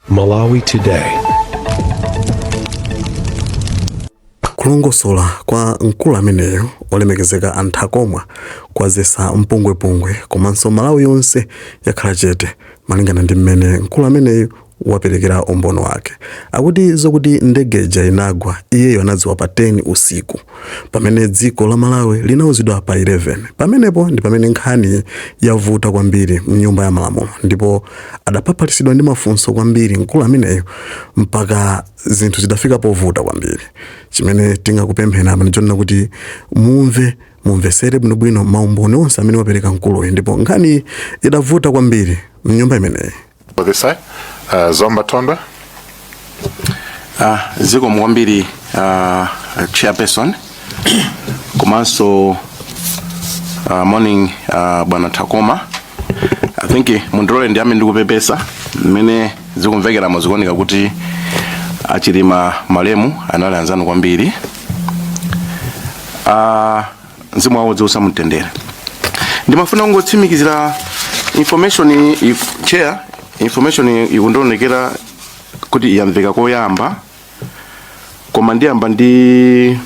Malawi Today. Kulongosola kwa mkulu ameneyo olemekezeka a Ntakomwa kwadzetsa mpungwepungwe komanso Malawi yonse yakhala chete malingana ndi mmene mkulu ameneyu waperekera umboni wake. Akuti zokuti ndege ija inagwa iyeyo anadziwa pa 10 usiku pamene dziko la Malawi linauzidwa pa 11. Pamenepo ndi pamene nkhani yavuta kwambiri mnyumba ya malamulo ndipo adaphaphalitsidwa ndi mafunso kwambiri mkulu ameneyo mpaka zinthu zidafika povuta kwambiri. Chimene tingakupempheni apa ndichonena kuti mumve mumvesere bwinobwino maumboni onse amene wapereka mkuluyu ndipo nkhani idavuta kwambiri mnyumba imeneyi. For this side, Zomba Thondwe. Zikomo kwambiri chairperson komanso morning bwana Ntakoma. I think mundilole ndiyambe ndikupepesa mmene zikumvekeramo zikuoneka kuti achilima malemu anali anzanu kwambiri. Mzimu wawo uziusa mumtendere. Ndimafuna kungotsimikizira information chair, information ikundionekera kuti yamveka koyamba, koma ndiyamba ndi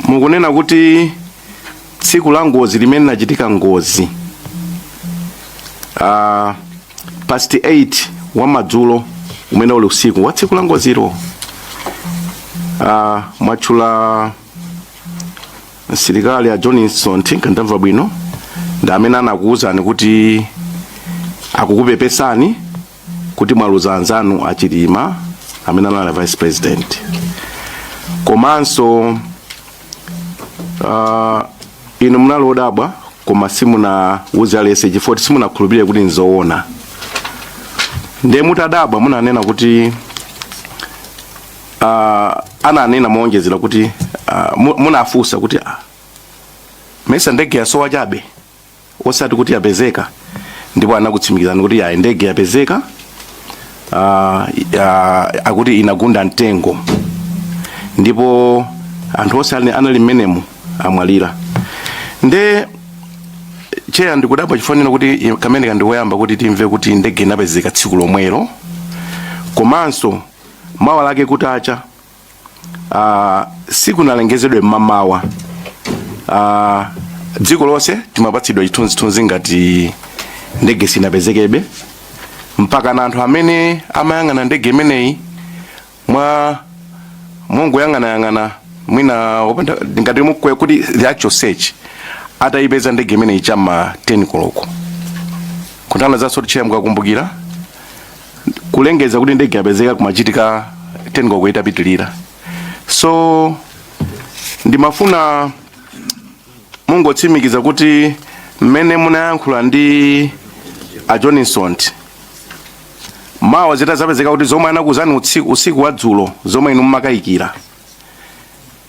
mukunena kuti tsiku la ngozi limene linachitika ngozi past 8 wa madzulo umene uli usiku wa tsiku la ngozilo, mwatchula msilikali a Johnson, ngati ndamva bwino, ndi amene anakuwuzani kuti akukupepesani kuti mwaluza anzanu achilima amene anali vice president, komanso inu munali odabwa koma simunauze aliyense chifukwa simunakhulupirire kuti nzoona. Ndiye mutadabwa munanena kuti ananena moonjezera kuti munafunsa kuti mesa ndege yasowa chabe osati kuti yapezeka, ndipo anakutsimikizani kuti yayi, ndege yapezeka, akuti inagunda mtengo ndipo anthu onse anali mmenemo amwalira. Nde chair, ndikudabwa chifukwa kuti kameneka ndikoyamba kuti timve kuti ndege inapezeka tsiku lomwelo, komanso mawa lake kutacha sikunalengezedwe mmamawa. Dziko lonse timapatsidwa chithunzithunzi ngati ndege sinapezekebe, mpaka na anthu amene amayang'ana ndege imeneyi mwa mongoyang'anayang'ana mwina wopanda ngati mukwe kuti the actual search atayipeza ndege imeneyi chamma 10 koloko. Kutanthauza chair, mukakumbukira kulengeza kuti ndege yapezeka kumachitika 10 koloko itapitilira. So ndimafuna mungotsimikiza kuti mmene munayankhula ndi a Johnson mawa zitazapezeka kuti zomwe anakuuzani usiku wa dzulo zomwe inu mumakayikira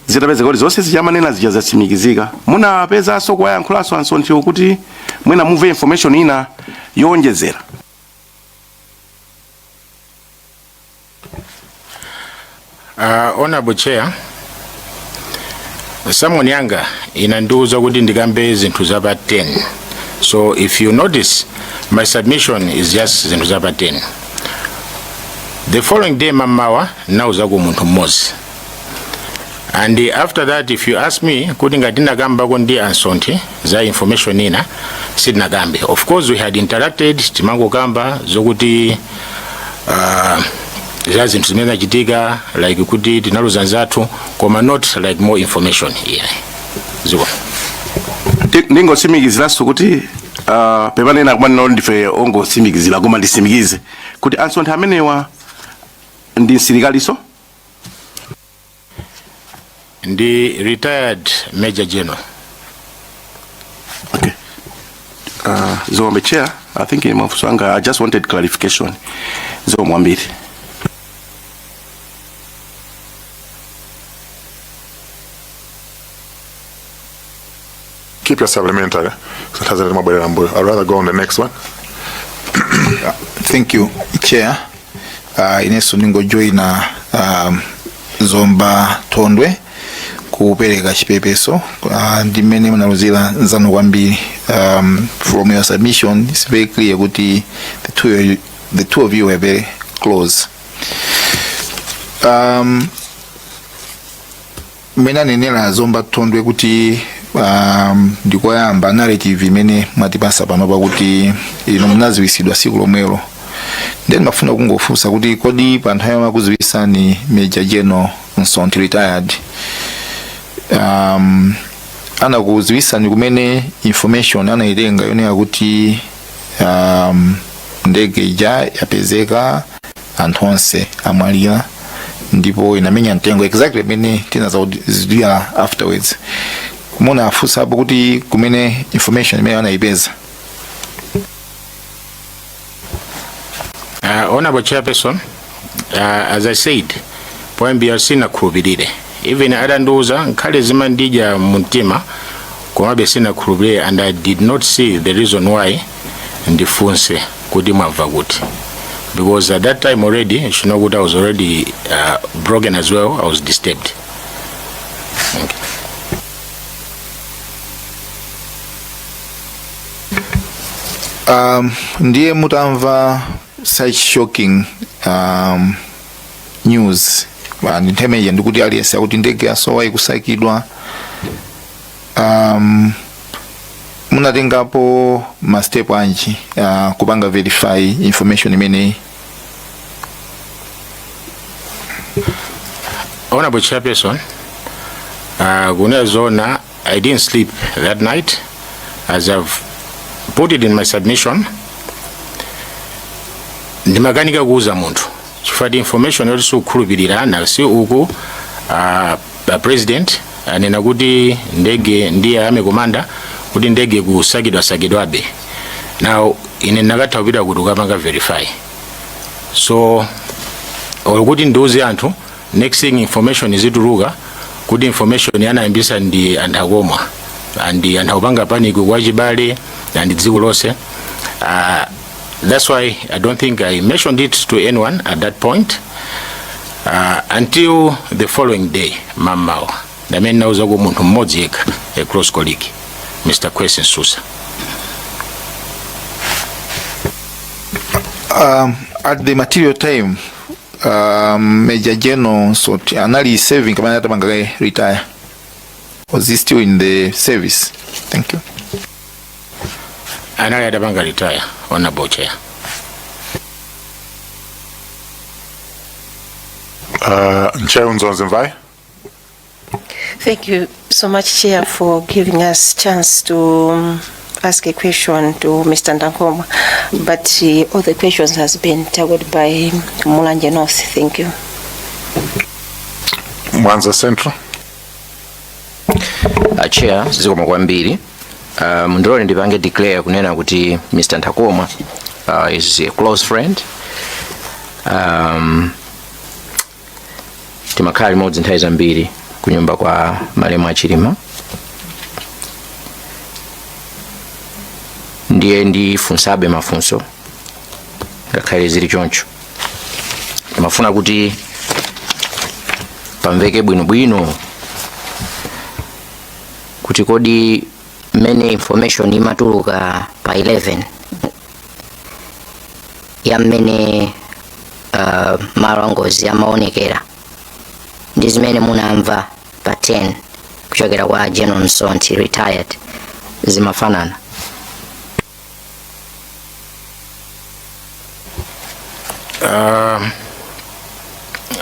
zitapezeka kuti zonse zija amanena zija zatsimikizika, munapezanso kuwayankhulanso a Msonthiwo kuti mwina mumve information ina yowonjezera? Honorable Chair, summon yanga inandiuza kuti ndikambe zinthu zapa 10. So if you notice, my submission is just zinthu zapa 10. The following day mamawa nauzako munthu mmodzi. And after that, if you ask me kuti ngati ndinakambako ndi a Msonthi za information ina, sitinakambe. Of course we had interacted, timangokamba zokuti za zinthu zimene zinachitika, like kuti tinaluza nzathu, koma not like more information, yeah. Ziko. Ndingotsimikiziranso kuti pepani kumanena ndife ongotsimikizira, koma nditsimikize kuti a Msonthi amenewa ndi msilikaliso? Ndi retired major general. Okay. Zikomo chair, I think mafunso anga, I just wanted clarification. Zikomo kwambiri. Keep your supplementary. So mabwerera mbuyo. I'd rather go on the next one. Thank you, Chair. Inenso ndingojoyina Zomba Thondwe. Kupereka chipepeso ndi mmene munaluzira nzanu kwambiri. From your submission, it's very clear kuti the two of you were very close. Mmene anenera Zomba Thondwe kuti ndikoyamba narrative imene mwatipasa pano pakuti inu munaziwisidwa siku lomwelo, then mafuna kungofunsa kuti kodi pa nthawi yomwe akuziwisani Major General Msonthi retired, anakuziwisani kumene information anayitenga yonena kuti ndege ija yapezeka, anthu onse amwalira ndipo inamenya mtengo, exactly imene tinazazidziwa afterwards? Munafunsapo kuti kumene information imene anayipeza? Honorable Chairperson, as I said, poyambira sinakhulupirire. Even atandiuza, nkhale zimandidya mumtima, komabe sinakhulupirire, and I did not see the reason why ndifunse kuti mwamva kuti, because at that time already you should know kuti I was already broken as well. I was disturbed. Thank you. Ndiye mutamva such shocking news ndi nthawi imeneyi ndikuti aliyense akuti ndege yasowa, ikusakidwa, munatengapo ma step anji kupanga verify information imeneyi? Honorable Chairperson, kunena zoona, I didn't sleep that night. As I've put it in my submission, ndimakanika kuuza munthu chifukwa ti information yoti sikukhulupirira na si uku. President anena kuti ndege, ndiye army commander kuti ndege kusakidwa sakidwabe. Now ine ndakatha kupita kuti ukapanga verify, so or kuti ndiuze anthu, next thing information izituluka kuti information anayambisa ndi anthu akomwa and anthu akupanga panic kwa chibale and dziko lonse. That's why I don't think I mentioned it to anyone at that point until the following day mamawa, ndamene nauza ku munthu mmodzi yekha, a close colleague, Mr. Kwesi Nsusa. At the material time, Major General Msonthi anali serving kapena atapanga kale retire? Was he still in the service? Thank you. Anali atapanga retire, Honorable Chair. Ntcheu Dzonzi Mvai. Thank you so much, Chair, for giving us chance to ask a question to Mr. Ntakomwa. But all the questions has been tackled by Mulanje North. Thank you. Mwanza Central. Chair, zikomo kwambiri. Mundilole ndipange declare kunena kuti Mr. Ntakomwa is a close friend. Timakhala limodzi nthawi zambiri kunyumba kwa malemu Achilima, ndiye ndifunsabe mafunso ngakhale zili choncho. Ndimafuna kuti pamveke bwinobwino kuti kodi mmene information imatuluka pa 11 ya mmene malo angozi amaonekera ndi zimene munamva pa 10 kuchokera kwa General Msonthi retired zimafanana?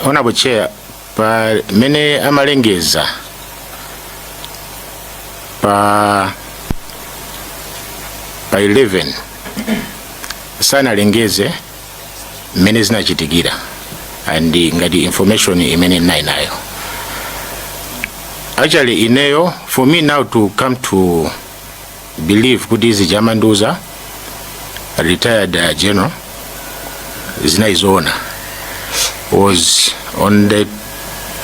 Honorable Chair, pa mene amalengeza pa 11, sanalengeze mmene zinachitikira and ngati information imene ndinali nayo. Actually ineyo, for me now to come to believe kuti izi chamanduza retired general zinaizoona was on the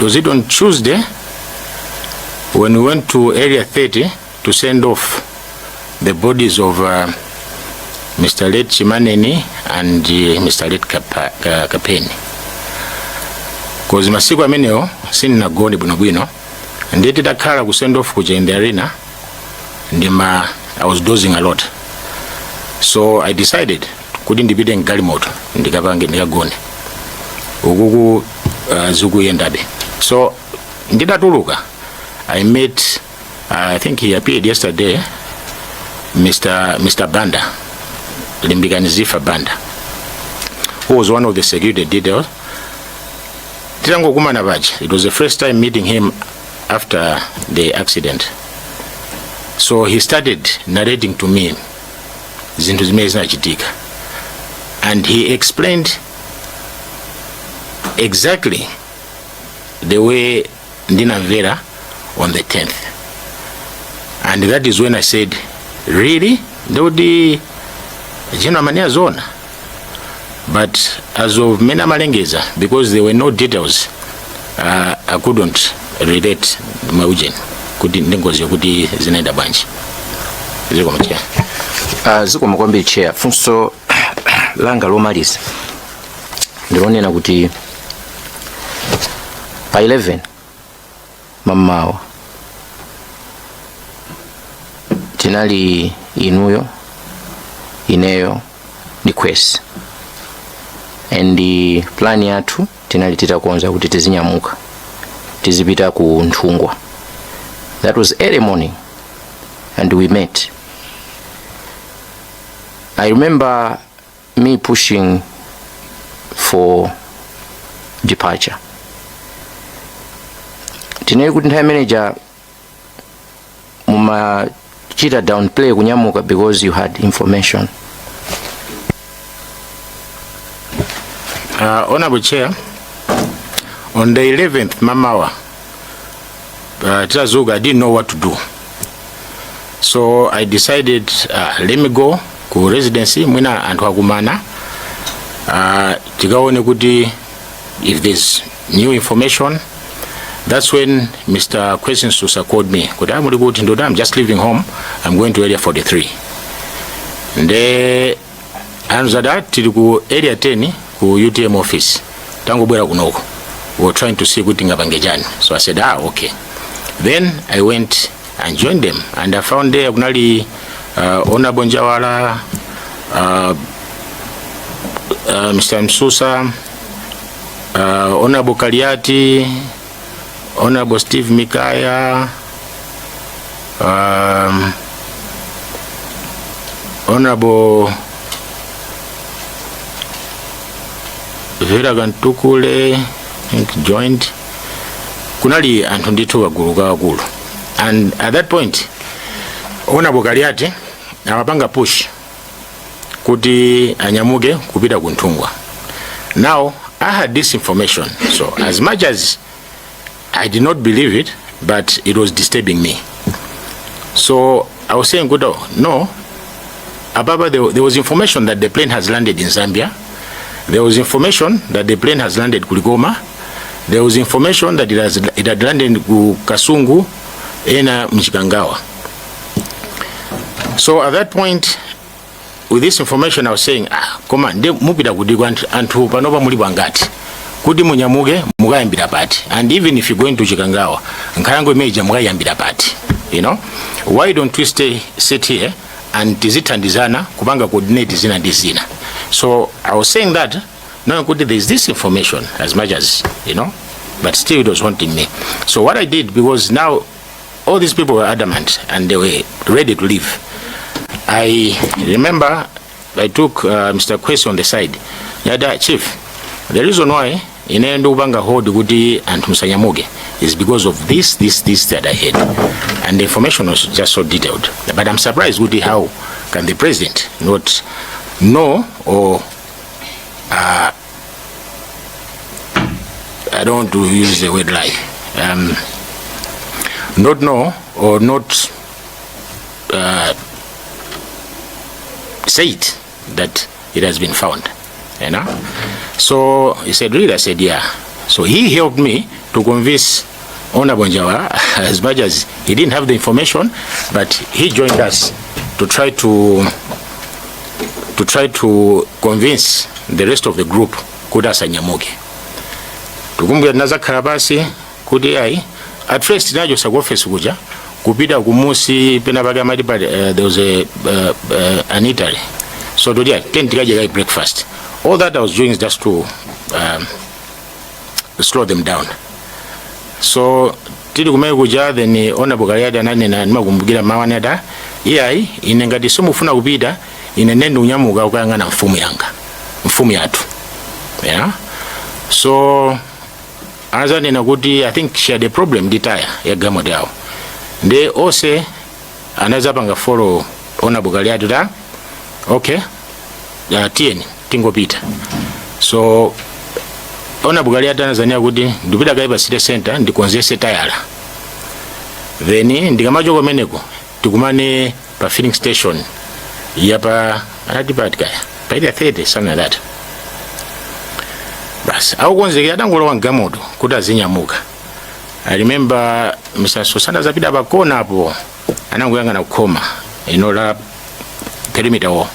was it on Tuesday when we went to Area 30 to send off the bodies of Mr. Late Chimaneni and Mr. Late Kapeni. 'Cause masiku amenewo sindinagone bwinobwino. Ndiye titakhala ku send off kuja in the arena, ndima I was dozing a lot, so I decided kuti ndipite mgalimoto, ndikapange ndikagone ukuku, zikuyendabe. So nditatuluka, I met, I think he appeared yesterday, Mr. Banda, Limbikani Zifa Banda, who was one of the security details. Titangokumana paja, it was the first time meeting him after the accident, so he started narrating to me zinthu zimene zinachitika, and he explained exactly the way ndinamvera on the 10th, and that is when I said, "Really?" Ndikuti General amanena zoona. But as of mene amalengeza, because there were no details, I couldn't relate maujeni kuti ndingozi yokuti zinaenda bwanji. Zikomo, Chair. Zikomo kwambiri, Chair. Funso langa lomaliza ndilonena kuti pa 11 mammawa tinali inuyo, ineyo ndi Kwesi, and plan yathu tinali titakonza kuti tizinyamuka tizipita ku Nthungwa. That was early morning and we met. I remember me pushing for departure. Tinali kuti nthawi manager mumachita downplay kunyamuka because you had information. Honorable Chair, on the 11th mamawa, titazuka, I didn't know what to do. So I decided, let me go ku residency, mwina anthu akumana, tikaone kuti if there's new information. That's when Mr. Kwesi Susa called me. Kuti muli kuti? Ndoti, "I'm just leaving home. I'm going to Area 43." Nde anzada tili ku Area 10 ku UTM office. Tangobwera kunoko. We were trying to see kuti ngapange chani. So I said, "Ah, okay." Then I went and joined them and I found there kunali Honorable Njawala, Mr. Msusa, Honorable Kaliati, Honorable Steve Mikaya, Honorable Vera Gantukule, I think joined. Kunali anthu ndithu kagulu kakakulu. And at that point, Honorable Kaliati amapanga push kuti anyamuke kupita ku Nthungwa. Now, I had this information, so as much as I did not believe it, but it was disturbing me. So I was saying, "Good, no, Ababa, there was information that the plane has landed in Zambia. There was information that the plane has landed ku Likoma. There was information that it had landed ku Kasungu, ena m'Chikangawa." So at that point, with this information, I was saying, "Ah, koma nde mupita kuti anthu panopa muli bwangati kuti munyamuke mukayambira pati? And even if you going to Chikangawa, nkhalango imeja mukayambira pati? Why don't we stay, sit here and tizithandizana kupanga coordinate zina ndi zina?" So I was saying that knowing kuti there is this information, as much as but still it was haunting me. So what I did, because now all these people were adamant and they were ready to leave, I remember I took Mr. Kwesi on the side. Yada, "Chief, the reason why ine ndikupanga hold kuti anthu musanyamuke is because of this, this, this that I had. And the information was just so detailed. But I'm surprised kuti how can the president not know or I don't want to use the word lie. Not know or not say it that it has been found." So he said, "Really?" I said, "Yeah." So he helped me to convince Honorable Njawala, as much as he didn't have the information, but he joined us to try to convince the rest of the group kuti asanyamuke. Tikumbukira tinazakhala pasi kuti ayi, At first tinachoka ku office kuja kupita kumusi pena pake amati pali there was a an eatery, so toti then tikadye kaye breakfast. All that I was doing is just to slow them down. So tili kumene kuja, then Honorable Kaliati ananena, ndimakumbukira mawu anati, "Iyayi, ine ngati simufuna kupita, ine nde ndikunyamuka kukayang'ana mfumu yanga, mfumu yathu." Yeah, so anazanena kuti I think she had a problem ndi taya ya galimoto yawo, ndi onse anazapanga follow Honorable Kaliati ta, "Okay, tiyeni tingopita." So Honorable Kaliati anazanena kuti, "Ndipita kaye pa city center ndikonzese tayala, then ndikamachoka kumeneko tikumane pa filling station yapa," anati pati kaya, pa Area 30, something like that. Basi, akukonzekera, adangolowa mgalimoto kuti azinyamuka. I remember Mr. Sosana zapita pa kona apo, anangoyang'ana kukhoma ino la perimeter wall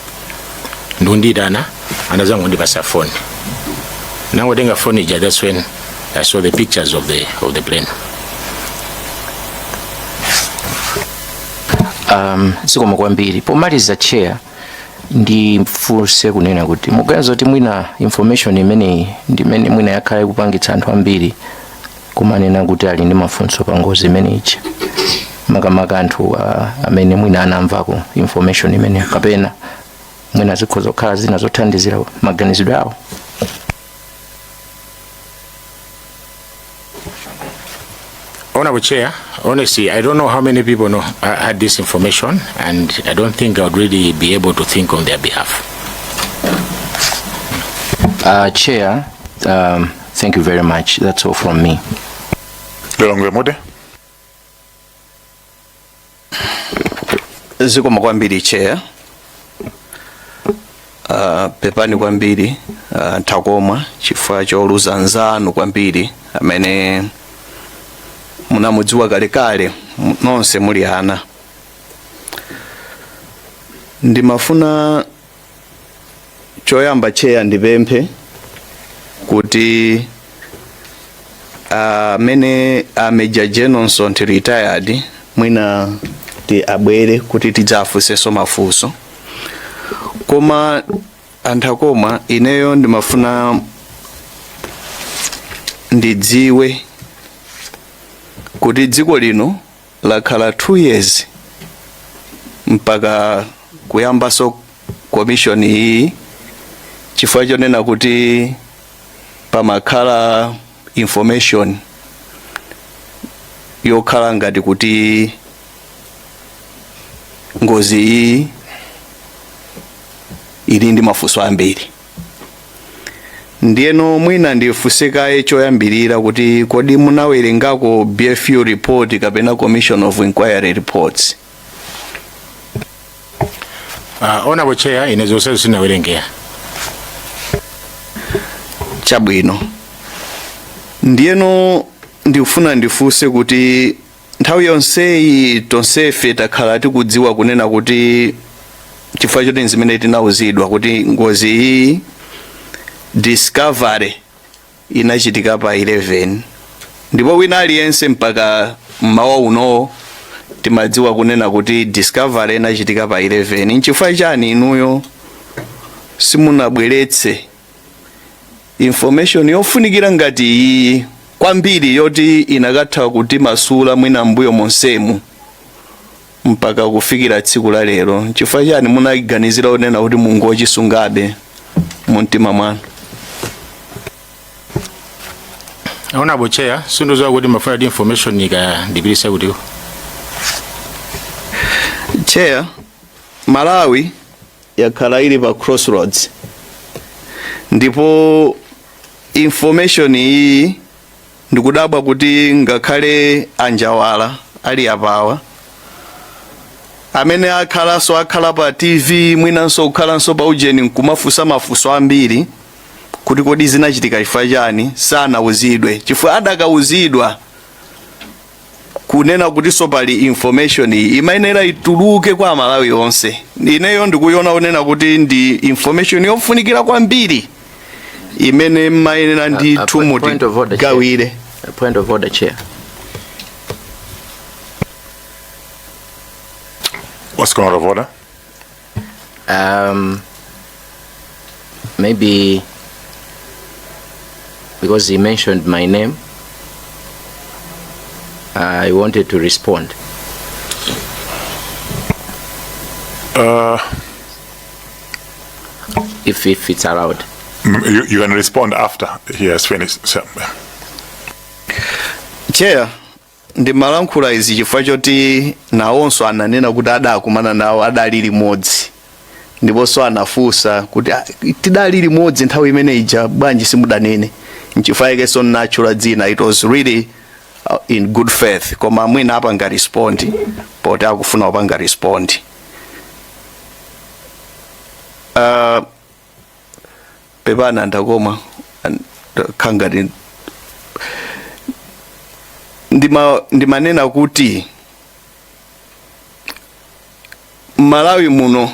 ndikundiyitana, anazangondipasa phone, nangotenga phone ija. That's when I saw the pictures of the plane. Zikomo kwambiri. Pomaliza, Chair, ndifunse kunena kuti muganiza kuti mwina information imeneyi ndimene mwina yakhala ikupangitsa anthu ambiri kumanena kuti ali ndi mafunso pa ngozi imeneyi, makamaka anthu amene mwina anamvako information imeneyi, kapena mwina zikhoza kukhala zina zothandizira maganizidwe awo? Honorable Chair, honestly, I don't know how many people had this information, and I don't think I would really be able to think on their behalf. Chair, thank you very much. That's all from me. Lilongwe Mude. Zikomo kwambiri, Chair. Pepani kwambiri, Ntakomwa, chifukwa choluza nzanu kwambiri amene munamudziwa kalekale nonse muli ana. Ndimafuna choyamba, Chair, ndipemphe kuti amene a Major General Msonthi retired mwina ti abwere kuti tidzafunsenso mafunso. Koma a Ntakomwa, ineyo ndimafuna ndidziwe kuti dziko lino lakhala 2 years mpaka kuyambaso commission iyi, chifukwa chonena kuti pamakhala information yokhala ngati kuti ngozi iyi ili ndi mafunso ambiri. Ndiyeno mwina ndifunse kaye choyambirira kuti kodi munawerengako BFU report kapena Commission of Inquiry reports? Honorable Chair, ine zonsezo sinawerengera. Chabwino. Ndiyeno ndikufuna ndifunse kuti nthawi yonseyi tonsefe takhala tikudziwa kunena kuti, chifukwa choti nzimene tinauzidwa, kuti ngozi iyi discovery inachitika pa 11, ndipo wina aliyense mpaka mmawa unowo timadziwa kunena kuti discovery inachitika pa 11, nchifukwa chani inuyo simunabweretse information yofunikira ngati iyi kwambiri, yoti inakatha kutimasula mwina mbuyo monsemu mpaka kufikira tsiku la lero? Nchifukwa chani munaganizira kunena kuti mungochisungabe mu mtima mwanu? Honorable Chair, sindidziwa kuti mumafuna kuti information ikandipitise kutiko. Chair, Malawi yakhala ili pa crossroads, ndipo information iyi ndikudabwa kuti ngakhale anjawala ali apawa, amene akhalanso akhala pa TV, mwinanso kukhalanso pa ujeni, nkumafunsa mafunso ambiri kuti kodi zinachitika chifukwa chani, sanauzidwe. Chifukwa adakauzidwa kunena kutinso pali information iyi, imayenera ituluke kwa Amalawi onse. Ineyo ndikuiona kunena kuti ndi information yofunikira kwambiri imene mmayenera ndithu Point of order, Chair. mutigawire. A point of order, Chair. What's going out of order? Maybe because he mentioned my name, I wanted to respond. If it's allowed. You can respond after he has finished. So, yeah. Chair, ndimalankhula izi chifukwa choti nawonso ananena kuti adakumana nawo, adali limodzi, ndiponso anafunsa kuti, "Ah, tidali limodzi nthawi imene ija, bwanji simudanene?" Nchifukwa chakenso natchula dzina. It was really in good faith, koma mwina apanga respond poti akufuna kupanga respond. Pepana ndakoma khangati ndimanena kuti Malawi muno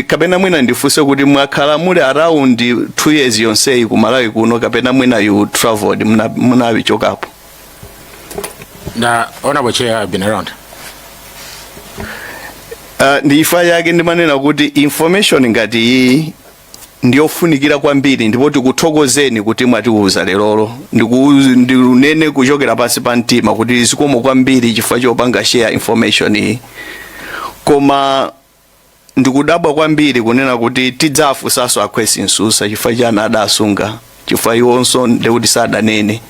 kapena mwina ndifunse kuti mwakhala muli around 2 years yonseyi ku Malawi kuno, kapena mwina you traveled, munachokapo? The Honorable Chair, I've been around. Ndi chifukwa chake ndimanena kuti information ngati iyi ndiyofunikira kwambiri, ndipo tikuthokozeni kuti mwatiuza lerolo. Ndikunene kuchokera pansi pa mtima kuti zikomo kwambiri chifukwa chopanga share information iyi. Koma ndikudabwa kwambiri kunena kuti tidzafunsanso a Kwesi Msusa chifukwa chani adasunga, chifukwa iwonso ndikuti sadanene.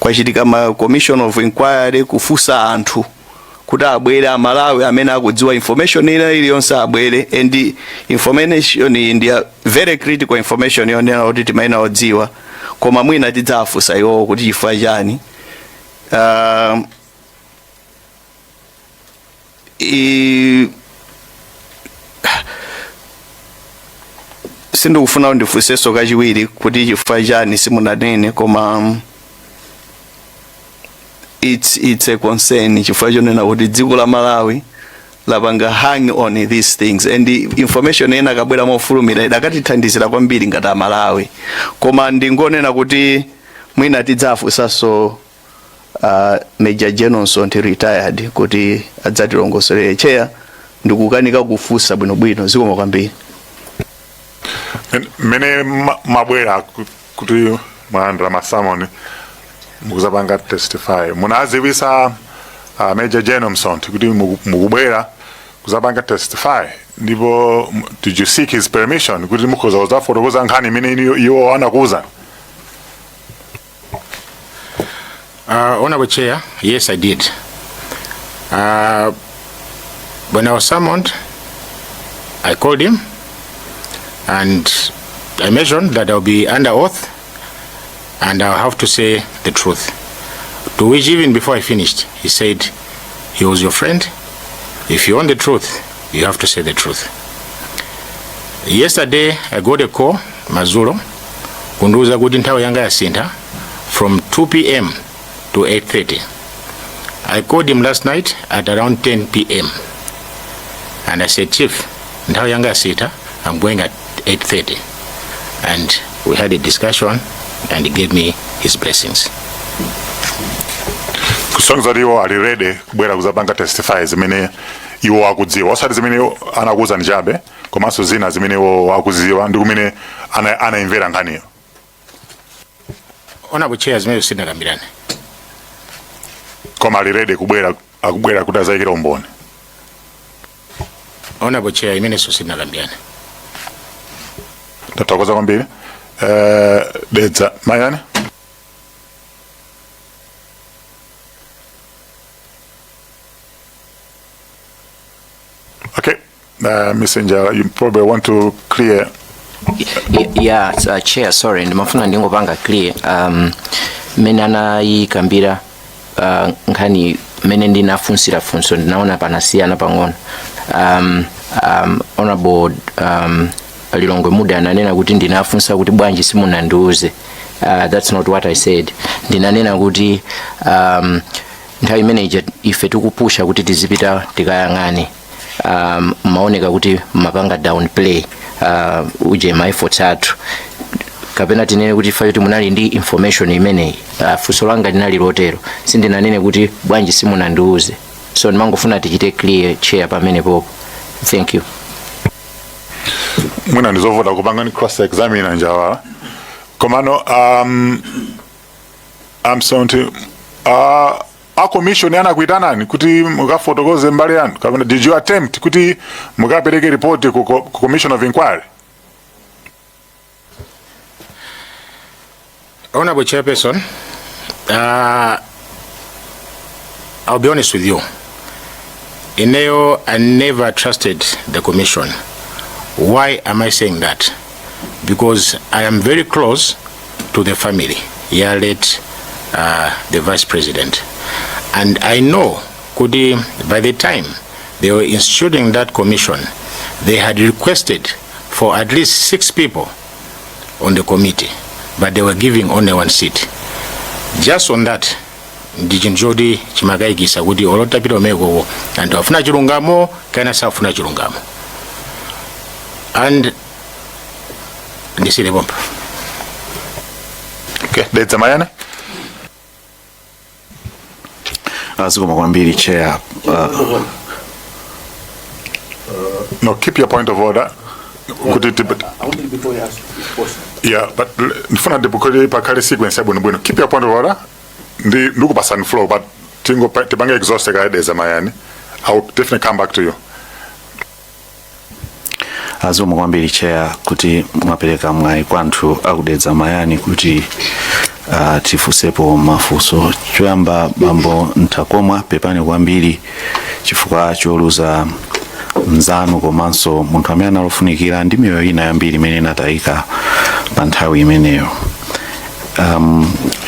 Kwachitika ma commission of inquiry kufunsa anthu kuti abwere, Amalawi amene akudziwa information ina iliyonse abwere, and information iyi ndi very critical information yonena kuti timayenera kudziwa, koma mwina tidzafunsa iwowo kuti chifukwa chani. Sindikufuna ndifunsenso kachiwiri kuti chifukwa chani simunanene, koma it's a concern chifukwa chonena kuti dziko la Malawi lapanga hang on these things, and the information ena kabwera mofulumira idakatithandizira kwambiri ngati Amalawi. Koma ndingonena kuti mwina tidzafunsanso Major General Msonthi retired kuti adzatilongosolere. Chair, ndikukanika kufunsa bwinobwino. Zikomo kwambiri. Mmene mabwera kuti mwalandira ma summon mukuzapanga testify, munaziwisa Major General Msonthi kuti mukubwera kuzapanga testify, ndipo did you seek his permission kuti mukhoza kuzafotokoza nkhani imene iwo anakuwuzani? Honorable Chair, yes, I did. When I was summoned, I called him and I mentioned that I'll be under oath and I'll have to say the truth. To which, even before I finished, he said, he was your friend. If you want the truth, you have to say the truth. Yesterday, I got a call, madzulo, kundiuza kuti nthawi yanga yasintha from 2 p.m. to 8:30. I called him last night at around 10 p.m. and I said, Chief, nthawi yanga yasintha, I'm going at 8:30. And we had a discussion and he gave me his blessings. Kusonyeza kuti iwo ali ready kubwera kuzapanga testify zimene iwo akudziwa, osati zimene anakuwuzani chabe, komanso zina zimene iwo akuziwa ndi kumene anayimvera nkhaniyo. Honorable Chair, zimene sitinakambirane. Koma ali ready kubwera, akubwera kuti azayikire umboni. Honorable Chair, imenenso sitinakambirane. Tathokoza kwambiri. Dedza Mayani. Okay, Messenger, you probably want to clear. Yeah, Chair, sorry, ndimafuna ndingopanga clear mmene anayikambira nkhani, mmene ndinafunsira funso, ndinaona panasiyana pang'ono. Honorable Lilongwe Muda ananena kuti ndinafunsa kuti bwanji simunandiuze. That's not what I said. Ndinanena kuti nthawi imeneyi ife tikupusha kuti tizipita tikayang'ane, maoneka kuti mapanga downplay uje ma efforts athu, kapena tinene kuti ifa kuti munali ndi information imeneyi. Funso langa linali lotero, sindinanene kuti bwanji simunandiuze. So ndimangofuna tichite clear, Chair, pamenepopo. Thank you. Mwina ndizovuta kupanga ni cross examine Njawala, komano a Msonthi, a commission anakuitanani kuti mukafotokoze mbali yanu, kapena did you attempt kuti mukapereke report ku commission of inquiry? Honorable Chairperson, I'll be honest with you. Ineyo, I never trusted the commission. Why am I saying that? Because I am very close to the family, yeah, late the vice president. And I know, kuti, by the time they were instituting that commission, they had requested for at least six people on the committee, but they were giving only one seat. Just on that, ndi chinthu choti chimakayikisa kuti olo titapita kumenekoko anthu afuna chilungamo kapena safuna chilungamo, and ndisiyire pompa. Okay, Dedza Mayani. Zikomo kwambiri, Chair. No, keep your point of order kuti yeah, but ndifuna ndikuti pakhale sequence yabwinobwino. Keep your point of order, ndi ndikupasani floor, but tingo tipange exhaust kaye Dedza Mayani. I will definitely come back to you. Zikomo kwambiri, Chair, kuti mwapereka mwayi kwa anthu aku Dedza Mayani kuti tifunsepo mafunso. Choyamba, bambo Ntakomwa, pepani kwambiri chifukwa choluza mnzanu komanso munthu amene analofunikira ndi miyoyo ina yambiri imene inatayika pa nthawi imeneyo.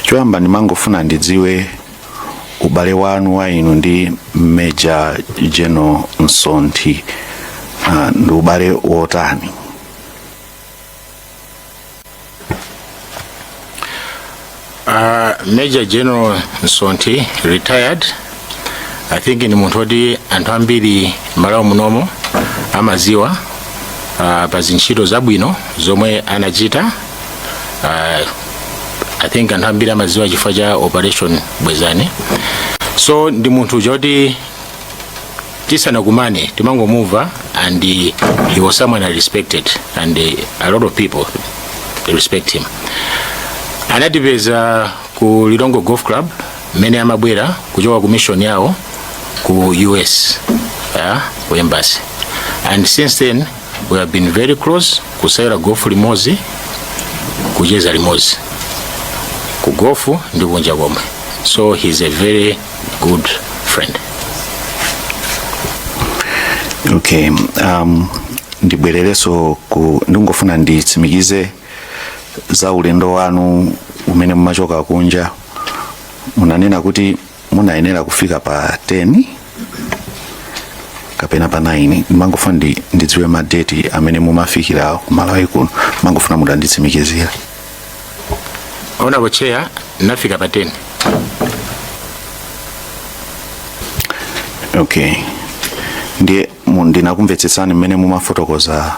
Choyamba ndimangofuna ndidziwe ubale wanu wa inu ndi Major General Msonthi, ndi ubale wotani? Major General Msonthi, retired, I think ni munthu woti anthu ambiri Malawi munomo amaziwa pa zintchito zabwino zomwe anachita. I think anthu ambiri amaziwa chifukwa cha Operation Bwezani. So ndi munthu uja woti tisanakumane timangomumva, and he was someone I respected, and a lot of people respect him. Anatipeza ku Lilongwe Golf Club mmene amabwera kuchoka ku mission yawo ku US, yeah, ku embassy, and since then we have been very close, kusewera golf limodzi, kucheza limodzi ku golf ndi kunja komwe. So he's a very good friend. Okay, ndibwererenso ku ndingofuna nditsimikize za ulendo wanu umene mumachoka kunja. Munanena kuti munayenera kufika pa 10 kapena pa 9. Ndimangofuna ndidziwe madeti amene mumafikira ku Malawi kuno. Mangofuna mutanditsimikizira. Honorable Chair, nafika pa 10. Okay, ndiye ndinakumvetsetsani mmene mumafotokoza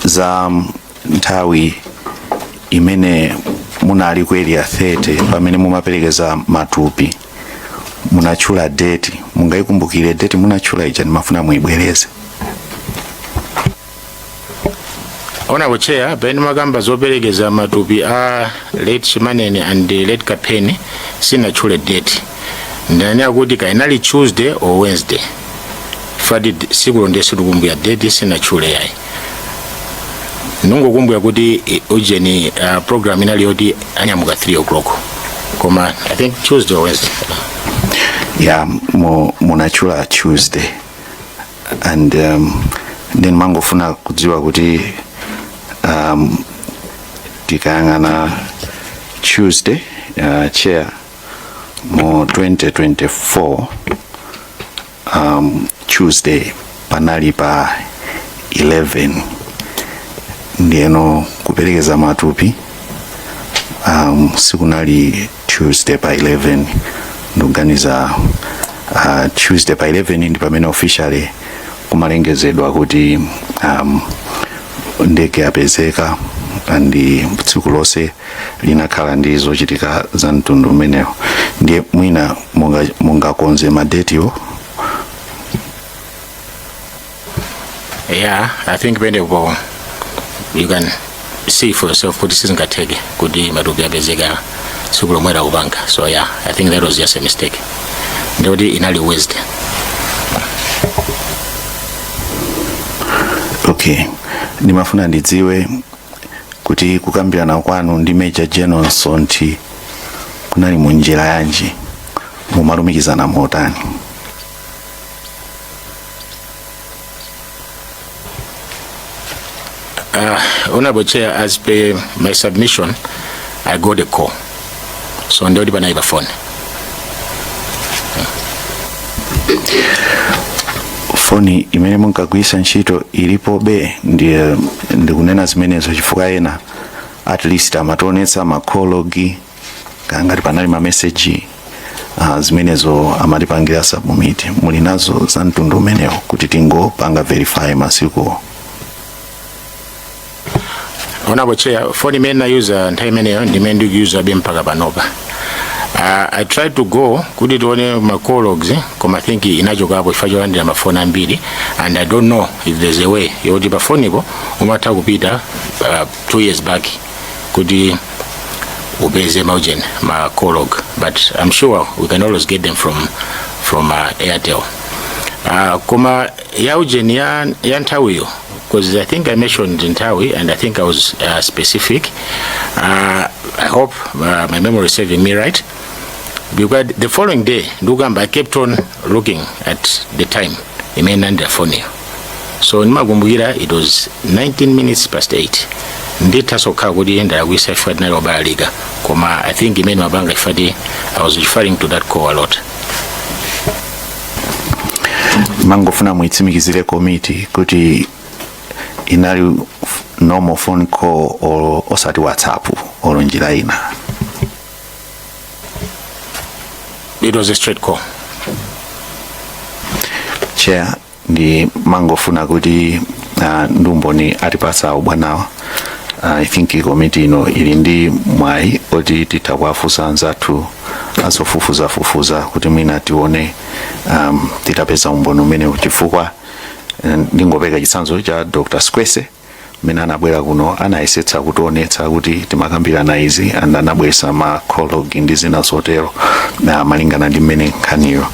za nthawi imene munali ku Area 30 pamene mumaperekeza matupi. Munatchula date, mungayikumbukire date munatchula ija? Ndimafuna muyibwereze. Honorable Chair, pamene makamba zoperekeza matupi a late Chimaneni and late Kapeni, sinatchule date. Ndanena kuti kainali Tuesday or Wednesday. Fadi sikulo ndiye sitikumbukira date, sinatchule yayi. Nungokumbukira kuti ujeni program inali yoti anyamuka 3 o'clock. Koma I think Tuesday or Wednesday. Ya, munatchula Tuesday, and then mangofuna kudziwa kuti tikayang'ana Tuesday, Chair, mu 2024, Tuesday panali pa 11, ndiyeno kuperekeza matupi sikunali Tuesday pa 11. Ndikuganiza Tuesday pa 11 ndi pamene officially kumalengezedwa kuti ndege yapezeka, and tsiku lonse linakhala ndi zochitika za mtundu umenewo. Ndiye mwina mungakonze madetiwo. Yeah, I think penepo you can see for yourself kuti sizingatheke kuti matupi apezeka tsiku lomwe akupanga. So yeah, I think that was just a mistake, ndikuti inali Wednesday. Okay, ndimafuna ndidziwe kuti kukambirana kwanu ndi Major General Msonthi kunali mu njira yanji, mumalumikizana motani? Honorable Chair, as per my submission, I got a call. So ndikuti panali pa phone. Foni imene munkagwiritsa ntchito ilipobe? Ndiye ndikunena zimenezo chifukwa ena at least amationetsa ma call log, ngati panali ma message, zimenezo amatipangira submit. Muli nazo za mtundu umenewo kuti tingopanga verify masikuwo? Honorable Chair, phone imene nayuza nthawi imeneyo ndimene ndikuyuzabe mpaka panopa. I tried to go kuti tione ma call logs, koma I think inachokapo chifukwa cholandira mafoni ambiri, and I don't know if there's a way yoti pa fonipo umatha kupita 2 years back kuti upeze maujeni ma call log, but I'm sure we can always get them from Airtel. Koma ya ujeni ya nthawiyo, because I think I mentioned nthawi and I think I was specific. I hope my memory is serving me right, because the following day ndikukamba I kept on looking at the time imene nandira foniyo, so ndimakumbukira it was 19 minutes past 8. Ndithaso kukhala kuti ndalakwisa chifukwa tinali obalalika, koma I think imene mapanga chifukwa I was referring to that call a lot. Mangofuna muitsimikizire komiti kuti inali normal phone call or osati WhatsApp or njira ina. It was a straight call. Chair, ndi mangofuna kuti ndumboni atipasa ubwanawa. I think komiti ino ili ndi mwayi oti titha kuwafunsa anzathu azofufuzafufuza kuti mwina tione titapeza umboni umenewu, chifukwa ndingopeka chitsanzo cha Dr. Squese mmene anabwera kuno, anayesetsa kutionetsa kuti timakambirana izi and anabweresa ma call log ndi zina zotero na malingana ndi mmene nkhaniyo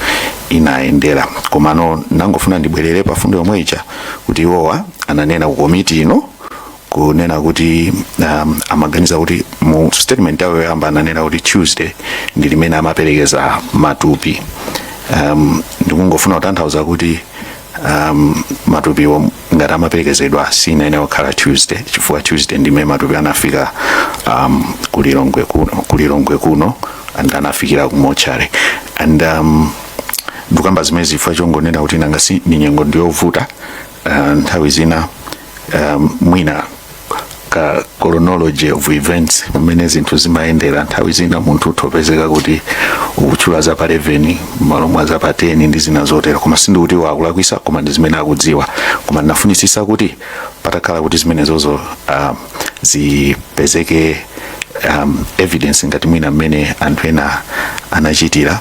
inayendera. Komano nangofuna ndibwerere pa fundo yomwe ija kuti iwowa ananena ku komiti ino kunena kuti amaganiza kuti mu statement yawo yoyamba ananena kuti Tuesday ndi limene amaperekeza matupi. Ndikungofuna kutanthauza kuti matupiwo ngati amaperekezedwa sinayenera kukhala Tuesday, chifukwa Tuesday ndimene matupi anafika kulilongwe kuno and anafikira ku mortuary. And ndikamba zimene zifukwa chongonena kuti nanga si ni nyengo ndiyovuta, nthawi zina mwina ka chronology of events mmene zinthu zimayendera, nthawi zina munthu uthopezeka kuti ukutchula za pa 11 malo mwa za pa 10 ndi zina zotero. Koma sindikuti wakulakwisa, koma ndi zimene akudziwa. Koma ndinafunisisa kuti patakhala kuti zimenezozo zipezeke evidence ngati mwina mmene anthu ena anachitira.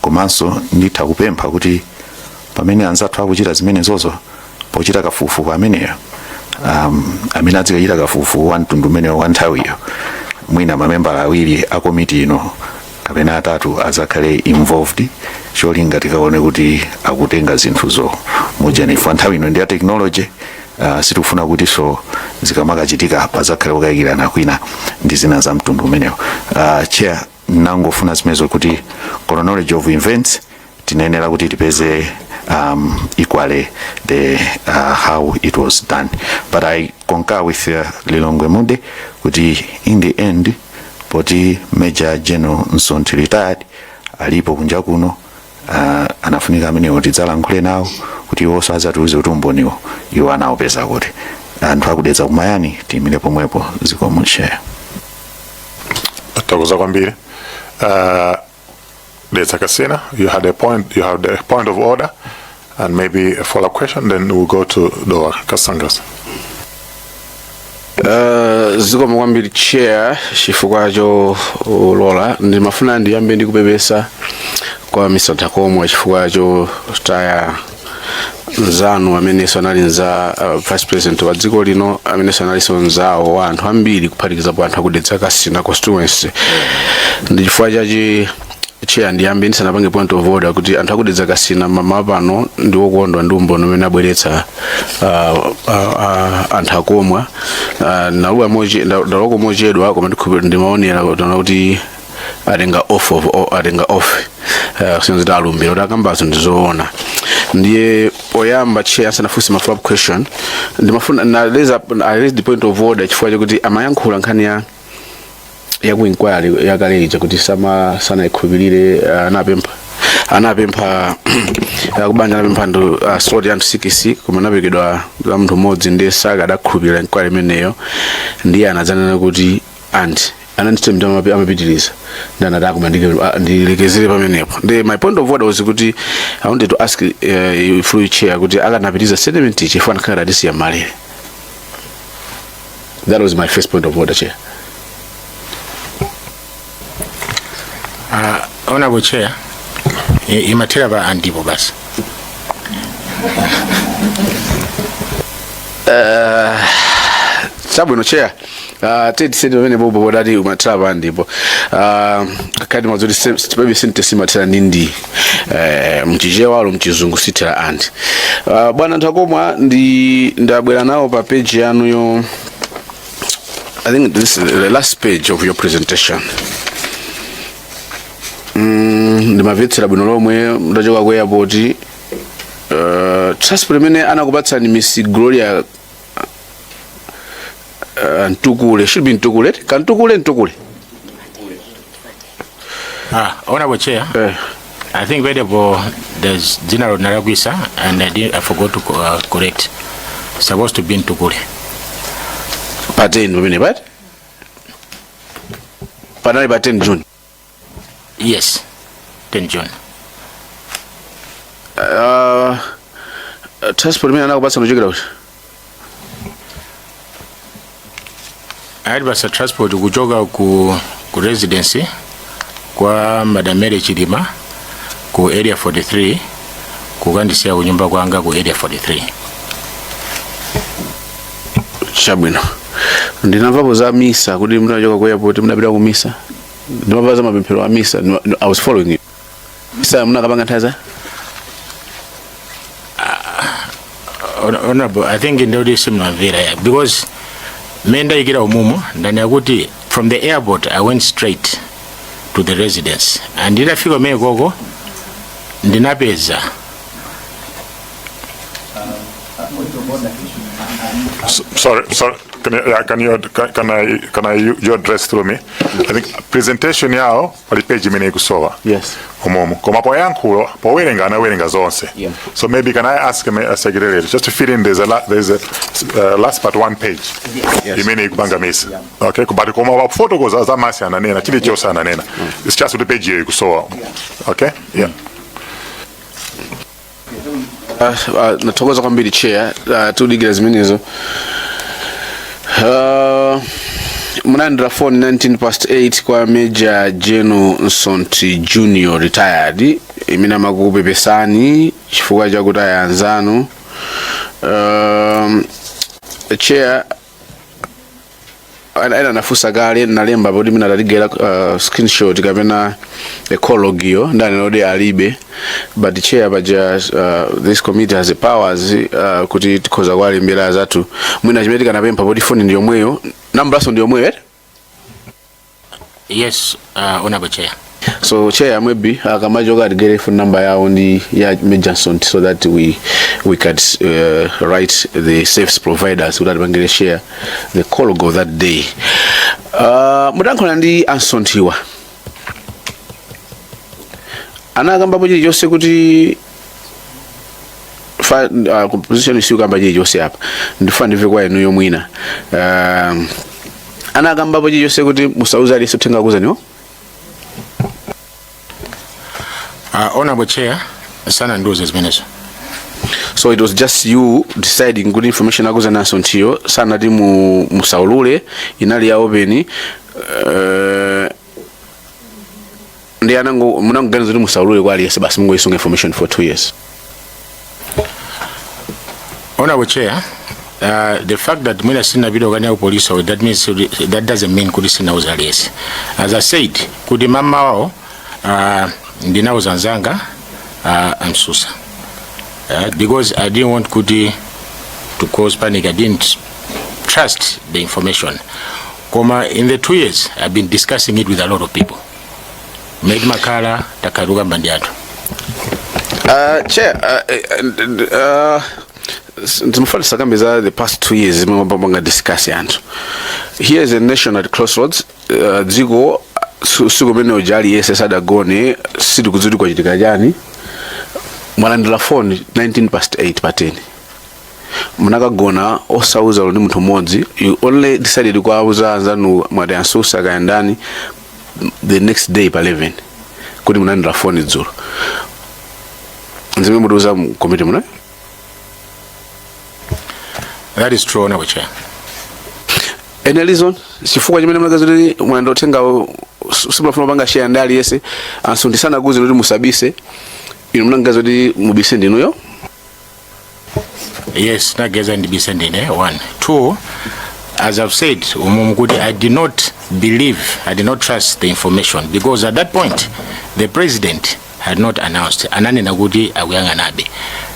Komanso nditha kupempha kuti pamene anzathu akuchita zimenezozo pochita kafukufuku ameneyo, amene adzikachita kafukufuku wa mtundu umenewo wa nthawiyo, mwina mamembala awiri a komiti ino kapena atatu adzakhale involved, cholinga tikaone kuti akutenga zinthuzo mujanifu. Nthawi ino ndi ya technology, sitikufuna kuti so zikamakachitika pazakhale kukayikirana kwina ndi zina za mtundu umenewo. Chair, nangofuna zimenezo kuti chronology of events tinayenera kuti tipeze equally the how it was done. But I concur with Lilongwe Mude kuti in the end, poti Major General Msonthi retired alipo kunja kuno, anafunika amenewo tidzalankhule nawo kuti iwonso adzatiuze kuti umboniwo iwo anawupeza kuti. Anthu akudetsa kumayani, tiyimire pomwepo. Zikomo, Chair. Thokoza kwambiri. Dedza Kasina, you had a point, you have the point of order and maybe a follow-up question, then we'll go to Dowa Kasangas. Zikomo kwambiri, Chair, chifukwa cholola. Ndimafuna ndiyambe ndi kupepesa kwa Mr. Ntakomwa chifukwa chotaya Nzanu amenenso anali nza vice president wa dziko lino, amenenso analinso nzawo wa anthu ambiri, kuphatikizapo anthu aku Dedza Kasina constituency. Ndi chifukwa chachi, Chair, ndiyambe ndisanapange point of order kuti anthu aku Dedza Kasina mamawa pano ndi wokondwa ndi umboni umene abweretsa a Ntakomwa. Ndalowako mochedwa, koma ndimaonera kuona kuti atenga oath of atenga oath, kusonyeza kuti alumbira kuti akambazo ndizoona. Ndiye poyamba, Chair, asanafunse ma follow up question, ndimafuna na raise up, I raise the point of order chifukwa chakuti amayankhula nkhani ya ku inquiry yakale ija kuti sama sanayikhulupirire. Anapempha kubanja, anapempha anthu slot ya anthu 6, koma anaperekedwa za munthu mmodzi, ndiye sakadakhulupirira inquiry imeneyo. Ndiye anadzanena kuti and ananditse amapitiriza ndi anati akoma ndilekezere pamenepo. Ndi my point of order was kuti I wanted to ask through Chair kuti akanapitiriza statement ichi chifukwa anakhala atisiya malere. That was my first point of order, Chair. Honorable Chair, imathera pa andipo basi. Chabwino, Chair, tiyeni pamene popo podati umathera pa ndipo kati mazoti maybe sentence imathera ndi ndi mchichewa olo mchizungu sithera and. Bwana Ntakomwa, ndi ndabwera nawo pa page yanuyo. I think this is the last page of your presentation. Ndimamvetsera bwino lomwe ndachoka ku airport. Transport imene anakupatsani Miss Gloria Ntukule, should be Ntukule, Kantukule, Ntukule. Ah, Honorable Chair, I think pamenepo there's dzina ndinalakwitsa and I forgot to correct. Supposed to be Ntukule. Pa 10 pamene pat panali pa 10 June. Yes, 10 June. Transport imene anakupatsani kuchokera kuti? Anatipatsa transport kuchoka ku residency kwa Madam Mary Chilima ku Area 43 kukandisiya kunyumba kwanga ku Area 43. Chabwino. Ndinamvapo za misa kuti munachoka ku airport munapita ku misa. Ndimamva za mapemphero a misa. I was following you. Misa munakapanga nthawi za Honorable, I think ndoti simunamvera ya because mmene ndayikira umumu ndanena kuti from the airport I went straight to the residence and nditafika kumene koko ndinapeza Sorry, sorry. Can you, yeah, can you, can, can I, can I, you address through me? I think presentation yawo pali page imene ikusowa. Yes. Umomo. Koma poyankhula, powerenga anawerenga zonse. Yeah. So maybe can I ask a secretary just to fill in, there's a last but one page. Yes. Imene ikupanga miss. Okay, but koma wafotokoza za mass ananena, chilichonse ananena. It's just kuti page iyo ikusowa. Okay? Yeah. Nathokoza kwambiri, Chair. Tudikira zimenezo. Munalandira phone 19 past 8 kwa Major General Msonthi Junior retired imene amakupepesani chifukwa chakuti aya anzanu. Chair, ena anafunsa kale, nalemba poti mina tatigera screenshot kapena a call log yo, ndanena kuti alibe, but Chair, paja this committee has the powers kuti tikhoza kuwalembera azathu. Mwina chimene tikanapempha, poti foni ndi yomweyo, nambalanso ndi yomweyo, eti? Yes, Honorable Chair. So Chair, maybe akamachoka atigere phone number yawo ndi ya Major Msonthi so that we could write the service providers kuti atipangire share the call log of that day. Mudankhula ndi a Msonthiwa, anakambapo chilichonse kuti fa composition sikukamba chilichonse apa? Ndifuna ndimve kwa inuyo mwina. Anakambapo chilichonse kuti musauze aliyense uthenga akuuzaniwo? Honorable Chair, sanandiuze zimenezo. So it was just you deciding kuti information akuuzani a Msonthiyo sanati musaulule, inali ya open, ndi anango munangoganiza kuti musaulule kwa aliyense basi, mungoyisunga information for 2 years? Honorable Chair, the fact that mwina sinapita kukanena ku police, that means that doesn't mean kuti sinauza aliyense. As I said, kuti mamawawo ndinauza anzanga a Msusa because I didn't want kuti to cause panic. I didn't trust the information. Koma in the 2 years I've been discussing it with a lot of people. Made makala takaruka ndi anthu. Chair, ndimafuna tisakambe za the past 2 years zimene mapanga discuss anthu. Here is a nation at crossroads. Dziko siku imene uja aliyense sadagone, sitikudziwa kuti kwachitika chani. Mwalandira phone 19 past 8 pa 10, munakagona osauza ndi munthu mmodzi. You only decided kuwauza anzanu, mwati a Msusa kayandani, the next day pa 11 kuti munalandira phone dzulo. Nzimene mutiuza komiti muno. That is true, Honorable Chair. Any reason, chifukwa chimene munakaza kuti mwanda uthenga simulafuna kupanga share ndi aliyense? Anso ndisanakuze kuti musabise, inu munangaza kuti mubise ndinuyo? Yes, nageza ndibise ndine, one. Two, as I've said umumu kuti I did not believe, I did not trust the information because at that point the president had not announced. Ananena kuti akuyang'anabe.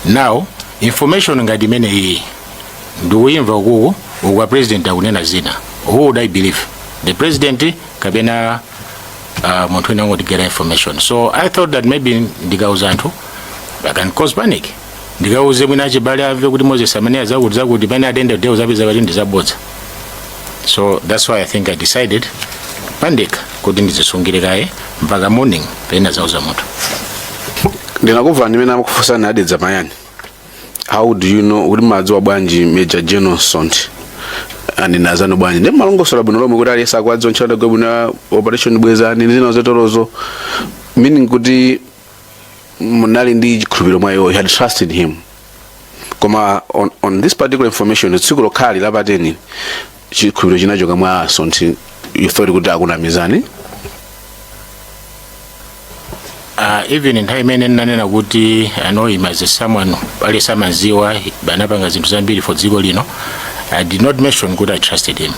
Now information ngati imene iyi ndikuyimva ukuku ukwa president akunena zina, who would I believe, the president kapena munthu wina angotigera information? So I thought that maybe ndikauza anthu I can cause panic. Ndikauze mwina achibale amve kuti Moses amene azakuti zakuti pamene at the end of the day uzapeza kuti ndizabodza. So that's why I think I decided pandekha kuti ndizisungire kaye mpaka morning pena zauza munthu. Ndinakumva ndimene amakufunsani a Dedza Mayani, how do you know, kuti madziwa bwanji Major General Msonthi andinazano bwanji? Ndi malongosola bwino lomwe kuti aliyense akuwadziwa ntchito bwino, Operation Bwezani ndi zina zotorozo, meaning kuti munali ndi chikhulupiriro mwa iwo, you had trusted him. Koma on this particular information, tsiku lokhali la pa 10, chikhulupiriro chinachoka mwa Msonthi, you thought kuti akunamizani. Even nthawi imene ndinanena kuti I know him as a someone aliyense amadziwa anapanga zinthu zambiri for dziko lino, I did not mention kuti I trusted him.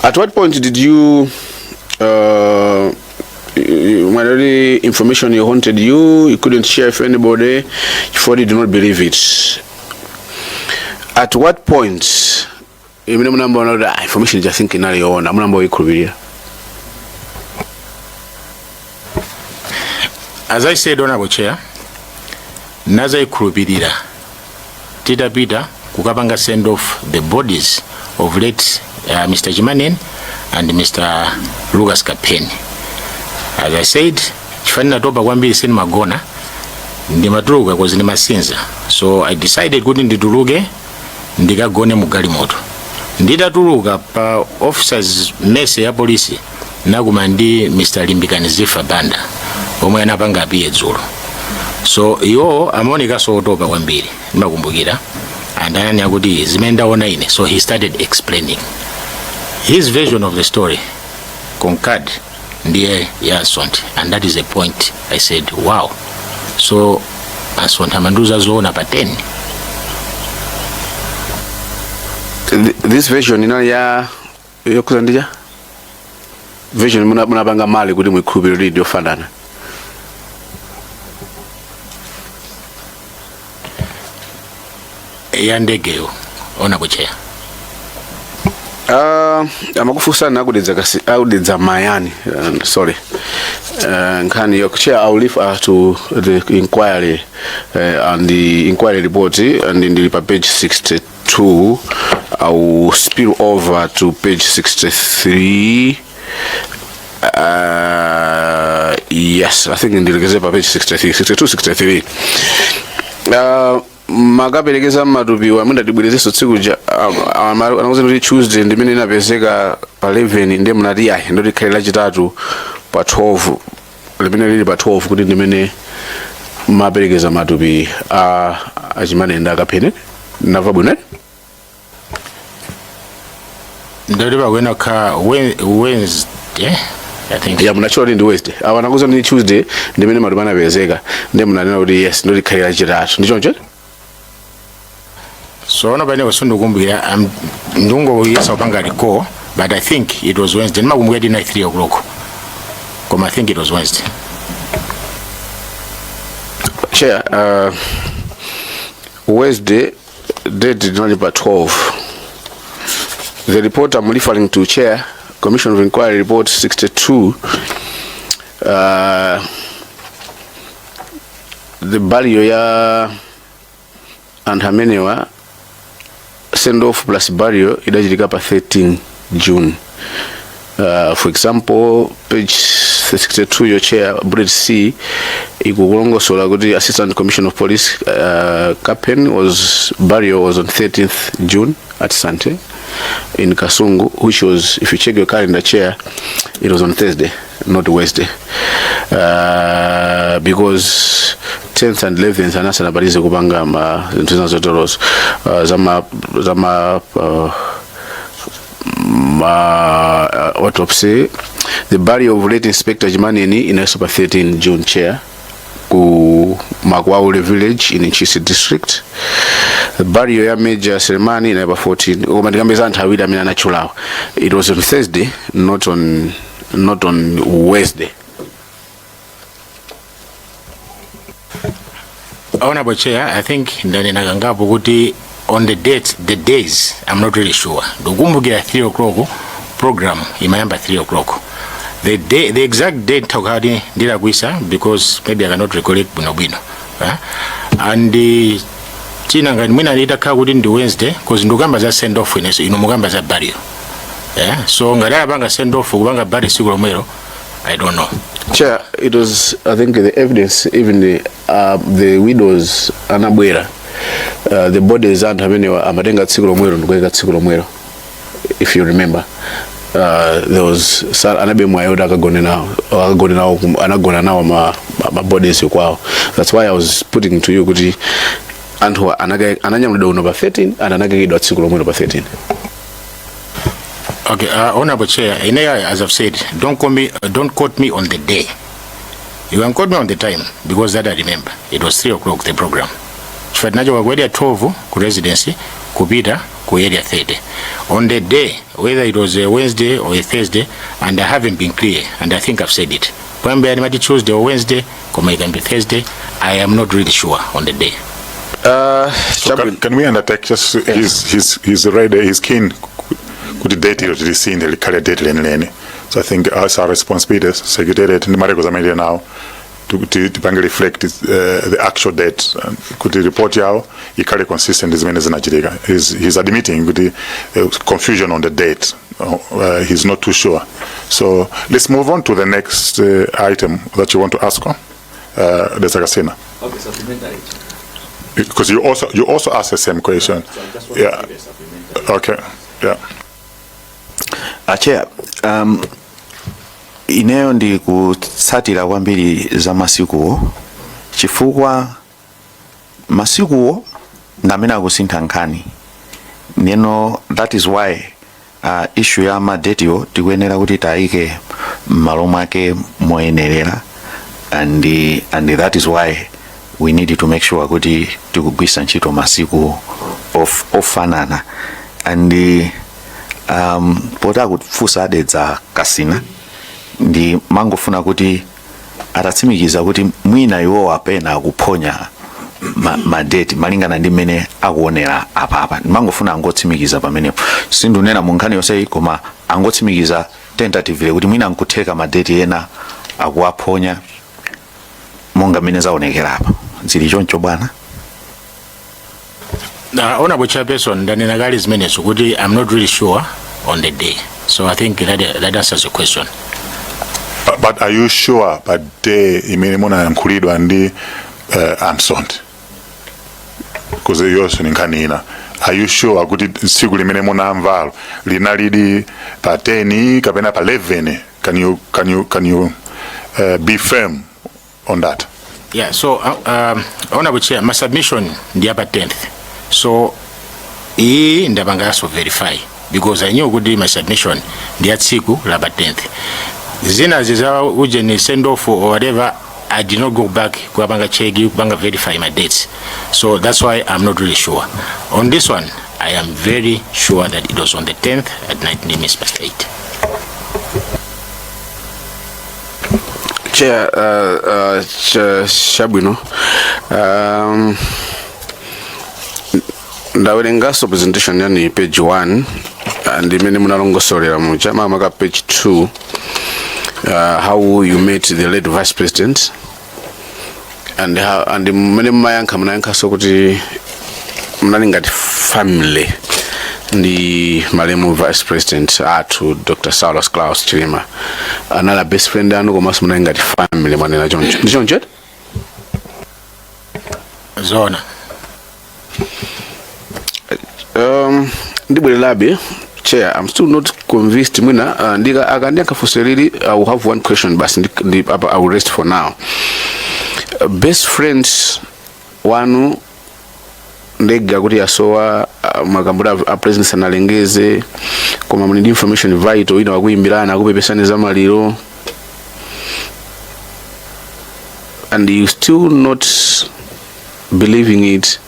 At what point did you when the information you haunted you, you couldn't share with anybody, you did not believe it. At what point imene munambaona kuti ah, information I think inali yoona, munayamba kuikhulupirira? As I said, Honorable Chair, nazayikhulupirira titapita kukapanga send off the bodies of late Mr. Chimaneni and Mr. Lucas Kapeni. As I said, chifukwa ndinatopa kwambiri, sindimagona, ndimatuluka cause ndimasinza, so I decided kuti ndituluke ndikagone mu galimoto. Nditatuluka pa officers mess ya polisi nakumana ndi Mr. Limbikani Zifa Banda omwe anapanga appear dzulo. So iwo amaonekanso otopa kwambiri, ndimakumbukira, and ananena kuti zimene ndaona ine. So he started explaining his version of the story, concurred ndiye ya Msonthi, and that is a point I said, wow, so a Msonthi amandiuza zoona pa 10. This version inali ya yokhuza ndija version munapanga mali kuti muikhulupirire ndi yofanana? Ya ndegeyo, Honorable Chair. Amakufunsani aku Dedza kasi aku Dedza Mayani, sorry, nkhani yo, chair, I will leave to the inquiry and the inquiry report, and ndili pa page 62. I will spill over to page 63. Yes, I think ndilekeze pa page 63, 62, 63. Makaperekeza matupiwa, mundatibwerezenso tsiku ja anakuza kuti Tuesday ndimene inapezeka pa 11, ndiye munati ayi, ndoti khale Lachitatu pa 12, limene lili pa 12, kuti ndimene maperekeza matupi a a Chimaneni ndi a Kapheni. Ndamva bwino, eh? Ndoti pakuyenera kukhala Wednesday. I think. Ya, munatchula kuti ndi Wednesday. Awa anakuuza ndi Tuesday ndimene matupi anapezeka, ndi munanena kuti yes, ndoti likhale Lachitatu, ndi choncho? So ono pamene sindikukumbukira, ndingoyesa kupanga recall, but I think it was Wednesday. Ndimakumbukira kuti inali 3 o'clock, koma I think it was Wednesday. Chair, Wednesday date linali pa 12. The report I'm referring to, Chair, Commission of Inquiry Report 62, the burial ya anthu amenewa, send off plus burial, idachitika pa 13 June. For example, page 62, your Chair, bullet C ikukulongosola kuti Assistant Commissioner of Police Kapen was burial was on 13th June at Sante in Kasungu, which was, if you check your calendar, Chair, it was on Thursday, not Wednesday, because 10th and 11th anasanamalize kupanga ma zinthu zina zotorozo zama ma autopsy. The burial of late Inspector Jimaneni inaso pa 13 June, Chair, ku Makwaule village in Ntchisi District. The burial ya Major Selemani inali pa 14. Koma ndikambeza anthu awiri amene anatchulawo, it was on Thursday, not on Wednesday. Honorable Chair, I think ndanena kangapo kuti on the date, the days, I'm not really sure. Ndikukumbukira 3 o'clock, program imayamba 3 o'clock. The day, the exact date takati ndilakwisa because maybe I cannot recollect bwinobwino. Eh? And china ngati mwina litakhala kuti ndi Wednesday, because ndikukamba za send off ineso, ino mukamba za burial. Yeah? So ngati apanga send off kupanga burial siku lomwelo, I don't know. Chair, it was, I think the evidence, even the widows anabwera, the bodies anthu amene amatenga tsiku lomwelo ndikuyika tsiku lomwelo. If you remember, there was anabe mwayi kuti akagone nawo anagona nawo ma bodies kwawo. That's why I was putting to you kuti anthu ananyamulidwa uno pa 13 and anakayikidwa tsiku lomwelo pa 13. Okay, Honorable Chair, ine, as I've said, don't quote me on the day. You can quote me on the time because that I remember. It was 3 o'clock, the program. Chifukwa tinachoka ku Area 12 ku residency kupita ku Area 30. On the day, whether it was a Wednesday or a Thursday, and I haven't been clear, and I think I've said it. Pambe animati Tuesday or Wednesday, koma it can be Thursday. I am not really sure on the day. So can we undertake just he's ready, he's keen kuti date ilo tilisinde likhale date lenileni. So I think as our responsibility, secretariat ndi ma records amene nawo kuti tipange reflect the actual date, kuti report yawo ikhale consistent zimene zinachitika. He's admitting kuti confusion on the date. He's not too sure, so let's move on to the next item that you want to ask on, Dedza Kasina. Okay, supplementary. Because you also asked the same question. Yeah. Okay. Yeah. A Chair, ineyo ndi kutsatira kwambiri za masikuwo chifukwa masikuwo ndamene akusintha nkhani neno. That is why issue ya ma date wo tikuyenera kuti tayike m'malo mwake moyenerera, and that is why we need to make sure kuti tikugwisa ntchito masiku ofanana. And poti akufunsa a Dedza Kasina, ndi mangofuna kuti atatsimikiza kuti mwina iwowo apena akuphonya ma date malingana ndi mmene akuonera apapa. Ndimangofuna angotsimikiza pamenepo. Sindunena mu nkhani yonseyi, koma angotsimikiza tentatively kuti mwina nkutheka ma date ena akuwaphonya monga mmene zaonekera apa. Zili choncho, bwana? Honorable Chairperson, ndanena kale zimenezo kuti I'm not really sure on the day. So I think that answers the question. But are you sure pa day imene munayankhulidwa ndi a Msonthi? Because iyonso ni nkhani ina. Are you sure kuti tsiku limene munamvalo linalidi pa 10 kapena pa 11? Can you be firm on that? Yeah, so Honorable Chair, my submission ndi apa 10th. So iyi ndapanganso verify because I knew kuti my submission ndi ya tsiku la pa 10th. Zina za ujeni send off or whatever, I did not go back kupanga check, kupanga verify my dates, so that's why I'm not really sure on this one. I am very sure that it was on the 10th at 19 minutes past 8. Chair, chabwino, ndawerenganso presentation yanu page 1 and imene munalongosolera muja, makamaka page 2, how you met the late vice president and how, and mmene mumayankha, munayankhanso kuti munali ngati family ndi malemu vice president athu Dr. Saulos Klaus Chilima. Anali a best friend anu komanso munali ngati family, mwanena choncho, ndi choncho? Zona. Ndibwererabe, chair, I'm still not convinced. Mwina ndika akandiyankha funso lili, I will have one question basi, ndi apa I will rest for now. Best friends wanu, ndege akuti yasowa, makambura a president sanalengeze, koma muli ndi information vital, wina wakuyimbirana akupepesani za maliro, and you still not believing it,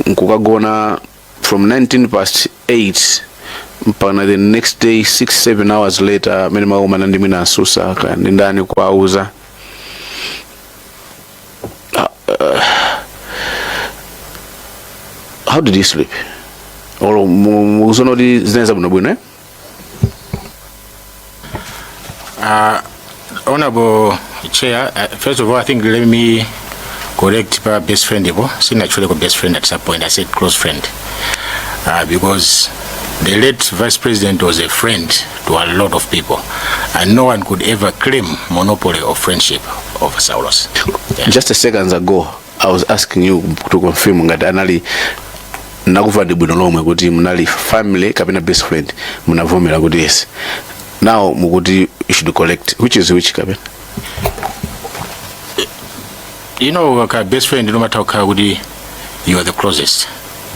nkukagona from 19 past 8 mpaka the next day 6 7 hours later, amene makumana ndi mwina asusa kaya ndi ndani kuauza. How did you sleep? Olo mukuziona kuti zinali zabwinobwino, eh? Honorable Chair, first of all, I think let me correct pa best friend ipo. Sinatchuleko best friend at some point. I said close friend. Because the late Vice President was a friend to a lot of people. And no one could ever claim monopoly of friendship of Saulos. Yeah. Just a seconds ago, I was asking you to confirm ngati anali, nakumvani bwino lomwe kuti munali family kapena best friend, munavomera kuti yes. Now mukuti you should correct. Which is which kapena? You know, ka best friend, no matter how kuti you are the closest,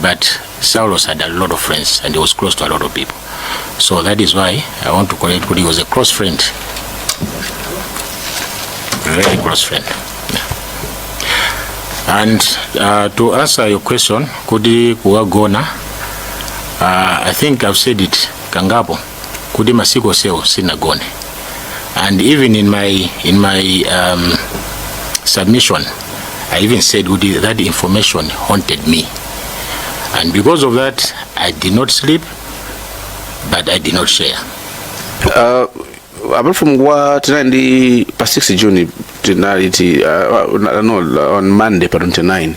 but Saulos had a lot of friends and he was close to a lot of people, so that is why I want to correct kuti he was a close friend, very close friend. Yeah. And to answer your question kuti kuwagona, I think I've said it kangapo kuti masiku onsewo sinagone, and even in my submission I even said kuti that information haunted me, and because of that I did not sleep, but I did not share. Apart from wa tinali ndi pa 6 June, tinali ti no, on Monday pa 29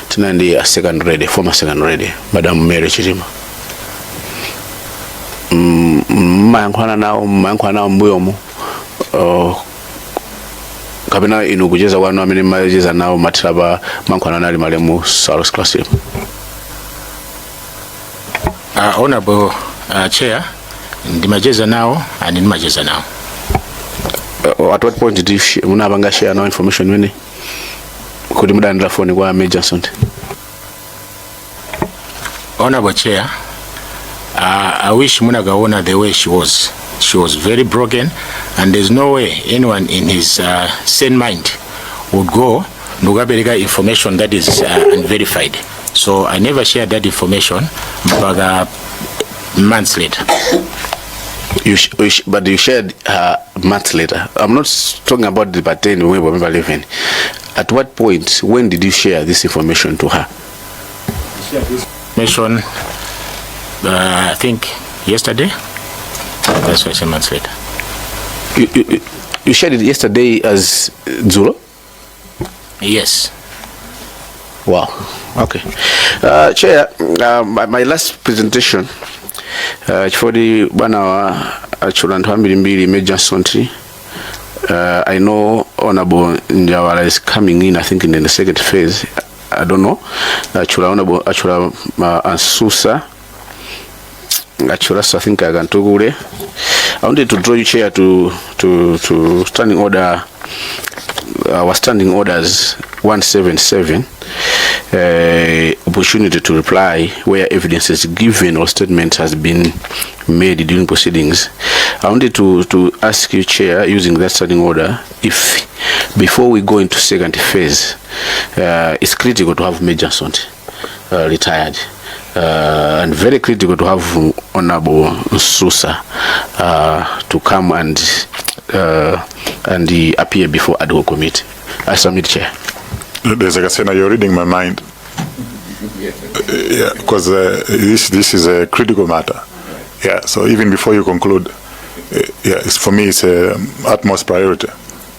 tinali ndi a second lady, former second lady, Madam Mary Chilima. Mmayankhulana nawo mbuyomo, kapena inu kucheza kwanu amene mmacheza nawo mathira pa mankhulana nali malemu Saulos Klaus Chilima? Honorable Chair, ndimacheza nawo and ndimacheza nawo. At what point did you munapanga share nawo information imene kuti mudalandira phone kwa Major Msonthi? Honorable Chair, I wish munakaona the way she was. She was very broken, and there's no way anyone in his sane mind would go ndikukapereka information that is unverified. So I never shared that information mpaka months later. But you shared months later. I'm not talking about the 10 when we were 11. At what point, when did you share this information to her? Information, I think yesterday. That's why I said months later. You shared it yesterday as dzulo? Yes. Wow. Okay. Chair, my last presentation, chifukwa bwana wa atchula anthu ambirimbiri, Major Msonthi. I know Honorable Njawala is coming in, I think in the second phase. I don't know. Atchula Honorable, atchula Ansusa, atchula, so I think Akantukule. I wanted to draw you, Chair, to standing order, our standing orders 177. Opportunity to reply where evidence is given or statement has been made during proceedings. I wanted to ask you, Chair, using that standing order, if before we go into second phase, it's critical to have Major Msonthi retired, and very critical to have Honorable Msusa to come and appear before ad hoc committee. I submit, Chair. There's a Kasena, you're reading my mind. Yeah, because this is a critical matter. Yeah, so even before you conclude, yeah, it's, for me it's a utmost priority.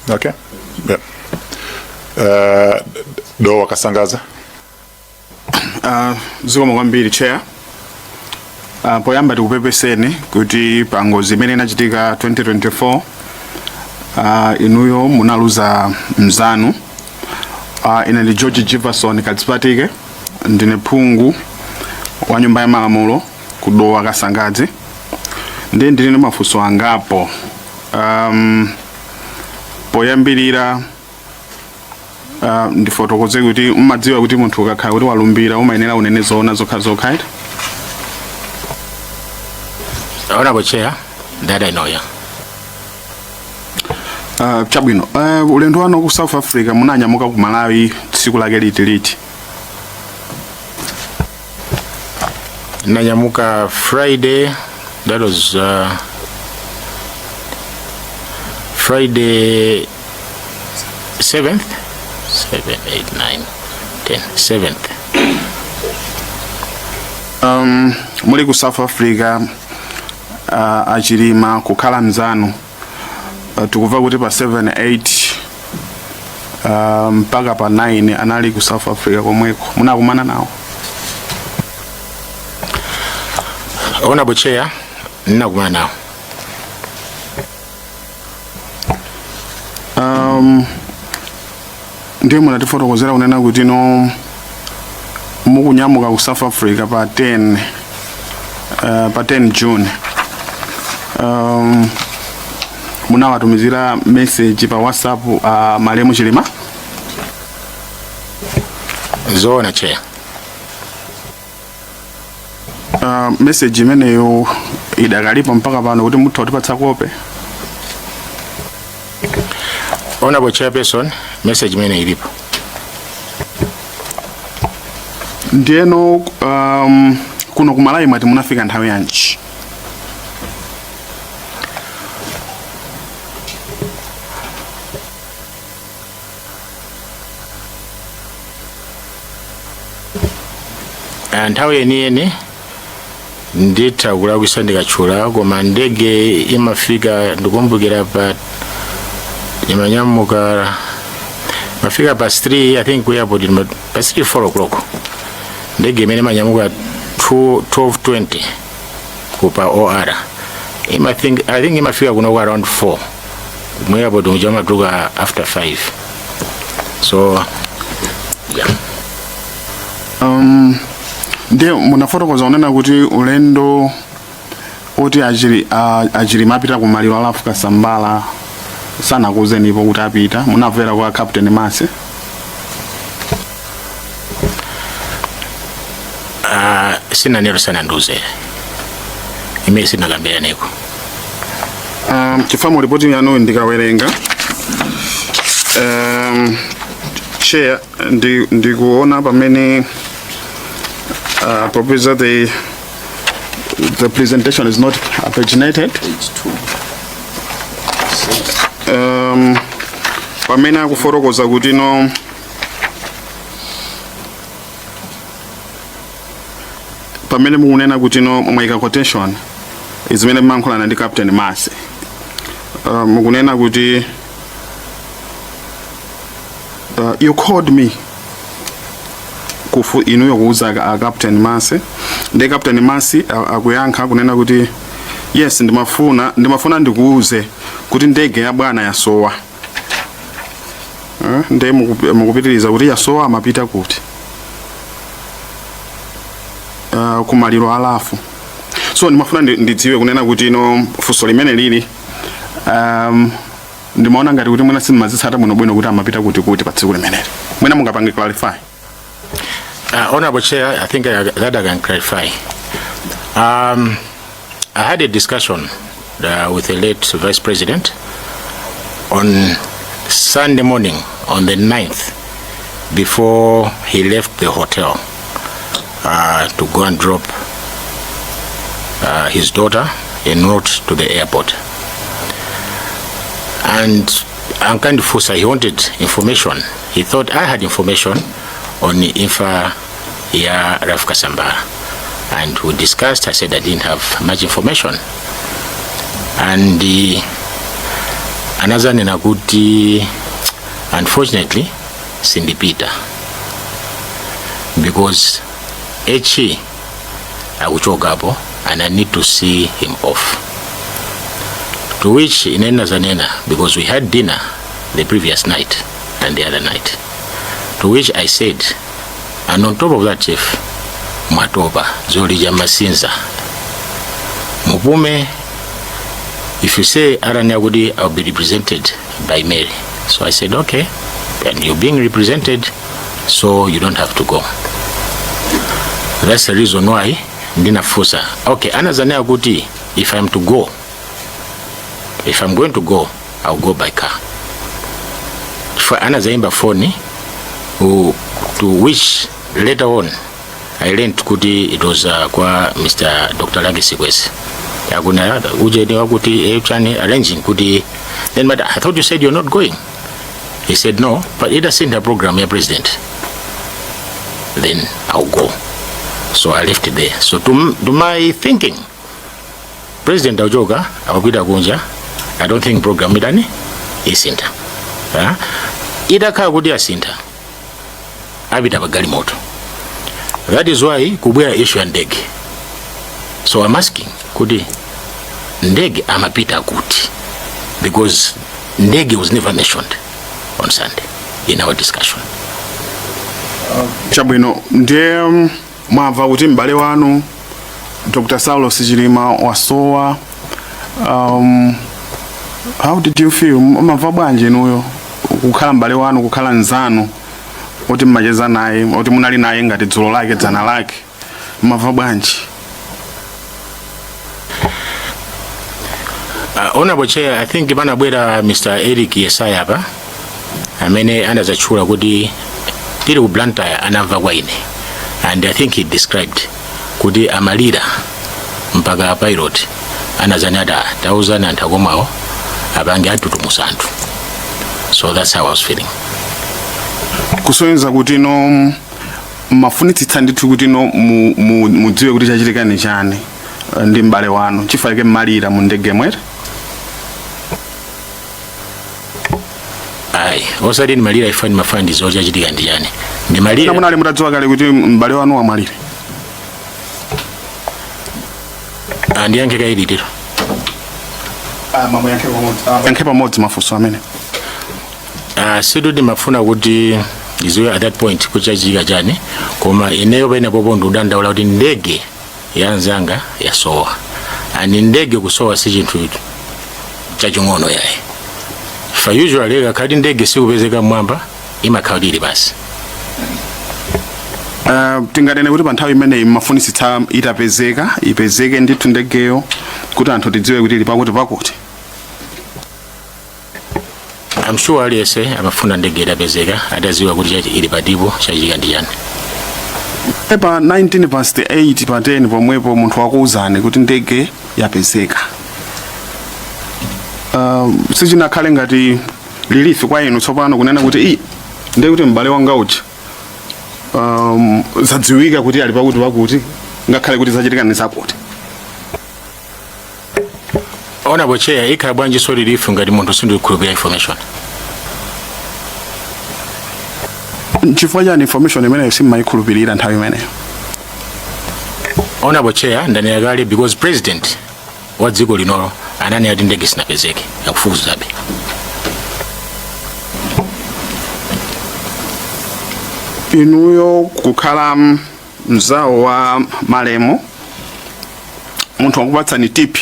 Okay? Yeah. Dowa Kasangadzi. Zikomo kwambiri chair. Poyamba tikupepeseni kuti pa ngozi imene inachitika 2024 inuyo munaluza mzanu. Ine ndi George Jefferson Kadzipatike, ndine phungu wa nyumba ya malamulo ku Dowa Kasangadzi, ndiye ndili ndi mafunso angapo. Poyambirira ndifotokoze kuti mmadziwa kuti munthu ukakhala kuti walumbira umayenera unene zoona zokhazokha eti? Honorable Chair, that I know, yeah. Chabwino, ulendo wanu ku South Africa munanyamuka ku Malawi tsiku lake liti liti? Nanyamuka Friday, that was Friday 7th, 7, 8, 9, 10, 7th. Muli ku South Africa, achilima kukhala mzanu, tikumva kuti pa 7 8 mpaka pa 9 anali ku South Africa komweko, munakumana nawo? Honorable Chair, ndinakumana nawo. Ndiye munatifotokozera kunena kuti no mukunyamuka ku South Africa pa 10 pa 10 June, munawatumizira message pa WhatsApp malemu Chilima? Zoona, Chair. Message imeneyo idakalipo mpaka pano kuti mutha kutipatsa kope? Honorable Chairperson, message imene ilipo. Ndiyeno kuno ku Malawi mwati munafika nthawi yanji? Nthawi yeniyeni nditha kulakwisa ndikatchula, koma ndege imafika, ndikumbukira pa imanyamuka mafika pa 3, I think, ku airport pa 3 4 o'clock. Ndege imene imanyamuka 2 12:20 ku pa OR I think imafika kuno ku around 4. Mu airport muja amatuluka after 5, so yeah. Ndiye munafotokoza kunena kuti ulendo oti achilima apita ku maliro a Ralph Kasambara sanakuuzenipo kuti apita, munamvera kwa Captain Mase? Sinanero, sanandiuze imene sinakambiraneko. Chifukwa mu ripoti yanu ndikawerenga, chair, ndikuona pamene popeza the presentation is not paginated, pamene akufotokoza kuti no pamene mukunena kuti no mwayika quotation zimene mumayankhulana ndi Captain Mase, mukunena kuti you called me kufu inuyo kuuza a Captain Mase, ndi Captain Mase akuyankha kunena kuti yes, ndimafuna ndikuuze kuti ndege ya bwana yasowa. Ndiye mukupitiriza kuti yasowa amapita kuti? Kumaliro a Ralph. So ndimafuna ndidziwe kunena kuti ino funso limene lili, ndimaona ngati kuti mwina simumazitsata bwinobwino kuti amapita kuti kuti pa tsiku limeneli, mwina mungapange clarify. Honorable Chair, I think that I can clarify. I had a discussion with the late Vice President on Sunday morning, on the 9th, before he left the hotel to go and drop his daughter en route to the airport. And ankandifunsa, he wanted information. He thought I had information on imfa ya Ralph Kasambara. And we discussed. I said I didn't have much information. And anazanena kuti unfortunately sindipita because HE akuchokapo and I need to see him off. To which ine ndinazanena because we had dinner the previous night and the other night. To which I said, and on top of that chief, mwatopa zolija masinza mupume. If you say aranena kuti I'll be represented by Mary. So I said, okay, and you're being represented, so you don't have to go. That's the reason why ndinafunsa. Okay, anazanena kuti if I'm to go, if I'm going to go, I'll go by car. Chifukwa anazaimba foni to which later on I learned kuti it was kwa Mr. Dr. Lagi Sikwese. Akuna uje ni wakuti chani arranging kuti then, but I thought you said you're not going. He said no, but it has the program ya president. Then I'll go. So I left it there. So to my thinking, President akuchoka akupita kunja, I don't think program itani isintha. Itakhala kuti asintha apita pa galimoto. That is why kubwera issue ya ndege. So I'm asking kuti ndege amapita kuti, because ndege was never mentioned on Sunday in our discussion. Chabwino, ndiye mwamva kuti m'bale wanu Dr. Saulos Chilima wasowa. How did you feel? Mumamva bwanji inuyo kukhala m'bale wanu, kukhala nzanu oti mmacheza naye, oti munali naye ngati dzulo lake dzana lake, mumamva bwanji? Honorable Chair, I think panabwera Mr. Eric Yesaya apa amene anazatchula kuti tili ku Blantyre anamva kwa ine, and I think he described kuti amalira mpaka pilot anazani ati tauzani anthu akomawo apange atutumusa anthu. So that's how I was feeling. Kusonyeza kuti no mafunitsitsa ndithu kuti no mudziwe kuti chachitika ni chani ndi m'bale wanu, chifukwa chake mmalira mu ndege mwere? Ayi, osati ndimalira ifani mafana ndizo chachitika ndi chani, ndimalira munali mutadziwa kale kuti m'bale wanu wamwalira? Andiyankhe kaili tiro. Yankhe pamodzi mafunso amene. Situ ndimafuna kuti ndiziwe at that point kuti chachitika chani, koma ineyo pamenepopo ndikudandaula kuti ndege ya nzanga yasowa, and ndege kusowa si chinthu chaching'ono yayi. For usually kakhala ndege sikupezeka mmwamba imakhala kuti ili basi. Tinganene kuti pa nthawi imeneyi mmafunitsitsa itapezeka, ipezeke ndithu ndegeyo kuti anthu tidziwe kuti ili pakuti pakuti? I'm sure aliyense amafuna ndege itapezeka atadziwa kuti chachi ili patipo, chachitika ndi chani. Pa 19 past 8 pa 10 pomwepo munthu wakuwuzani kuti ndege yapezeka, sichinakhale ngati relief kwa inu tsopano kunena kuti i ndiye kuti m'bale wanga uja zadziwika kuti ali pakuti pakuti, ngakhale kuti zachitika ndi zakuti? Honorable Chair, ikhala bwanji so relief ngati munthu sindikukhulupirira information? Nchifukwa chani information imeneyo simmayikhulupirira nthawi imeneyo? Honorable Chair, ndanena kale, because president wa dziko linolo ananena kuti ndege sinapezeke, akufufuzabe. Inuyo kukhala mzawo wa malemu, munthu wakupatsani tip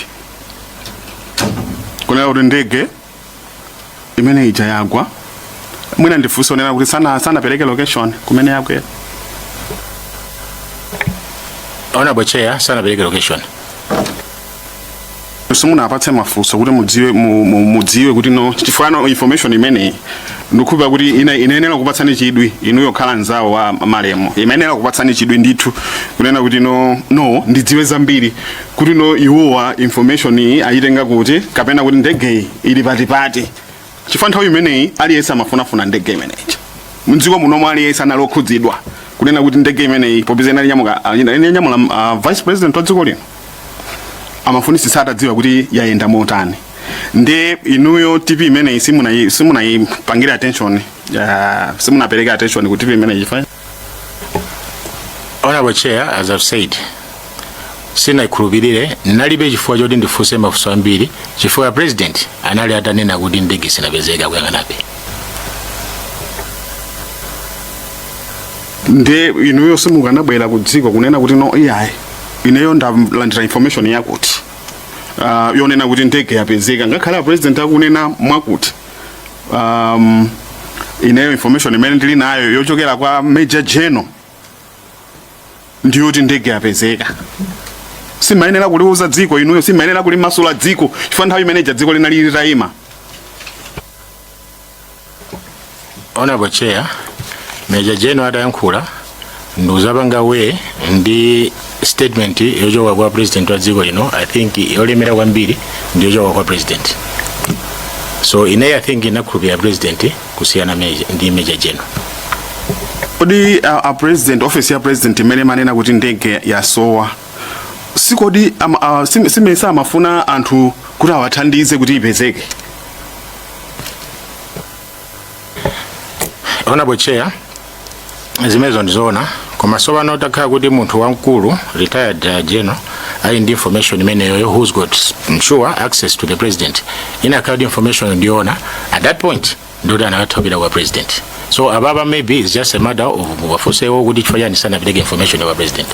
kunena kuti ndege imene ija yagwa, mwina ndifunse kunena kuti sanapereke location kumene yagwera? Honorable Chair, sanapereke location. Simunapatse mafunso kuti mudziwe mudziwe kuti no, chifukwa no information imeneyi ndikukhulupirira kuti inayenera kupatsani chidwi inuyo khala mzawo wa malemu, imayenera kupatsani chidwi ndithu kunena kuti no ndidziwe zambiri kuti no iwowa information iyi ayitenga kuti, kapena kuti ndegeyi ili patipati, chifukwa nthawi imeneyi aliyense amafunafuna ndege imeneyi mdziko munomo. Aliyense anali okhudzidwa kunena kuti ndege imeneyi, popeza inali nyamuka, inali nyamula vice president wa dziko lino, amafunisisa atadziwa kuti yayenda motani. Ndi inuyo tip imeneyi simunayipangire attention, simunapereke attention ku tip imeneyi chifukwa Honorable Chair, as I've said, sinayikhulupirire. Nalibe chifukwa choti ndifunse mafunso ambiri chifukwa president anali atanena kuti ndege sinapezeka kuyang'anabe. Ndi inuyo simukanabwera ku dziko kunena kuti no, iyayi, ineyo ndalandira information yakuti yonena kuti ndege yapezeka, ngakhale a president akunena mwakuti, ineyo information imene ndili nayo yochokera kwa Major General ndiyoti ndege yapezeka? Simayenera kuliuza dziko inuyo? Simayenera kulimasula dziko, chifukwa nthawi imeneja dziko linali litayima? Honorable Chair, Major General atayankhula ndikuzapanga weigh ndi statement yochoka kwa president wa dziko lino, I think yolemera kwambiri ndi yochoka kwa president. So ineyo I think inakhulupirira president kusiyana ndi Major General. Kodi a president, office ya president imene imanena kuti ndege yasowa, sikodi simesa amafuna anthu kuti awathandize kuti ipezeke? Honorable Chair, zimenezo ndizoona, koma tsopano takhala kuti munthu wamkulu, retired general, ali ndi information imeneyoyo, who's got, I'm sure, access to the president, inakhala kuti information ndiyoona at that point, ndikuti anakatha kupita kwa president. So ababa, maybe it's just a matter of wafunsewo kuti chifukwa chani sanapereke information kwa president.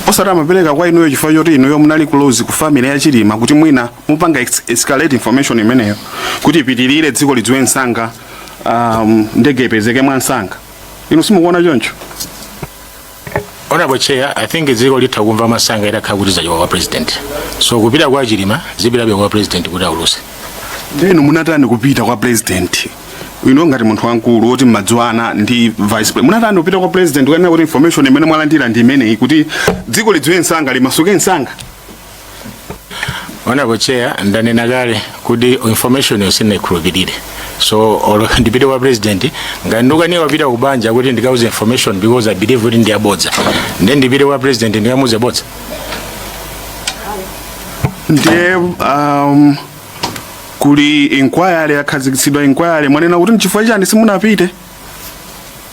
Osati amapereka kwa inuyo chifukwa choti inuyo munali close ku family ya Chilima, kuti mwina mupanga escalate information imeneyo kuti ipitirire, dziko lidziwe msanga, ndege ipezeke mwa msanga? Inu simukuona choncho? Honorable Chair, I think dziko litha kumva masanga itakhala kuti zachoka kwa president. So kupita kwa Chilima, zipitabe kwa president kuti auluse. Ndenu munatani kupita kwa president? Inu ngati munthu wamkulu woti mmadziwana ndi vice president, munatani kupita kwa president kukanena kuti information imene mwalandira ndi imeneyi, kuti dziko lidziwe msanga, limasuke msanga? Honorable Chair, ndanena kale kuti information yo sinayikhulupirire. So olo ndipite kwa president, ngati ndikukanika kupita kubanja kuti ndikauze information because I believe kuti ndiyabodza, then ndipite kwa president ndikamuuze bodza? Ndiye kuli inquiry yakhazikitsidwa, inquiry, mwanena kuti nchifukwa chani simunapite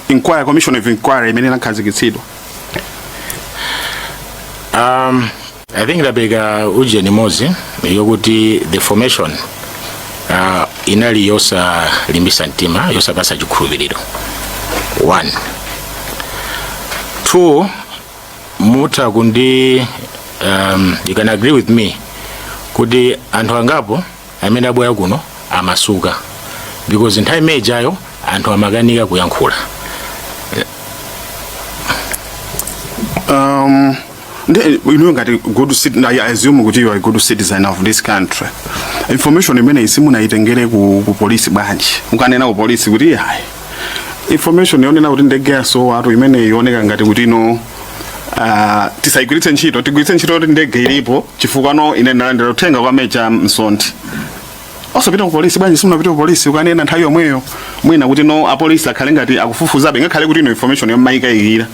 inquiry, commission of inquiry imene inakhazikitsidwa? I think ndapereka ujeni imodzi yokuti the formation inali yosalimbisa mtima, yosapasa chikhulupiriro, one. Two, mutha kundi you can agree with me kuti anthu angapo amene abwera kuno amasuka because nthawi imenejayo anthu amakanika kuyankhula. Ndi inuyo ngati good citizen, I assume kuti you are a good citizen of this country, information imene simunayitengere ku polisi bwanji? Mukanena ku polisi kuti hayi, information yonena kuti ndege yasowatu imene ioneka ngati kuti ino tisayigwiritse ntchito, tigwiritse ntchito kuti ndege ilipo, chifukwa no ine ndalandira uthenga kwa Major Msonthi. Osapita ku polisi bwanji? Simunapita ku polisi ukanena nthawi yomweyo, mwina kuti no apolisi akhale ngati akufufuzabe, ngakhale kuti ino information yomayikayikira?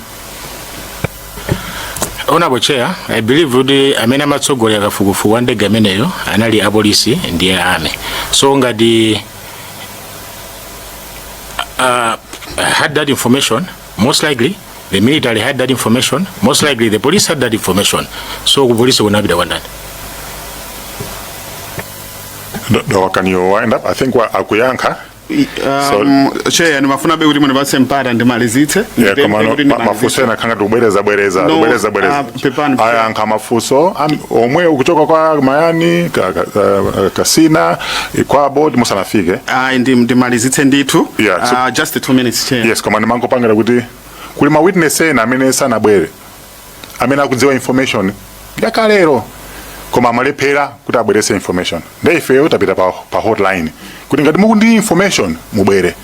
Honorable Chair, I believe kuti amene amatsogolera kafukufuku wa ndege ameneyo anali apolisi ndiye army. So ngati had that information, most likely the military had that information, most likely the police had that information. So ku polisi kunapita kwa ndani? Do, can you wind up? I think akuyankha. Chair, ndimafunabe kuti mundipatse mpata ndimalizitse. Yeah, Ndipemphe komano kuti ndimalizitse. mafunso ena khanga tikubwereza bwereza. No, Kubwereza bwereza. Pepani. Ayankha mafunso omwe ukuchoka kwa Mayani Kasina kwa board musanafike. Ayi, ndimalizitse ndithu. Yeah, Just 2 minutes, chair. Yes, koma ndimangopangira kuti kuli ma witness ena amene sanabwere. amene akudziwa information yakalero koma amalephera kuti abweretse information. Nde ifeyo tapita pa hotline kuti ngati muku ndi information mubwere.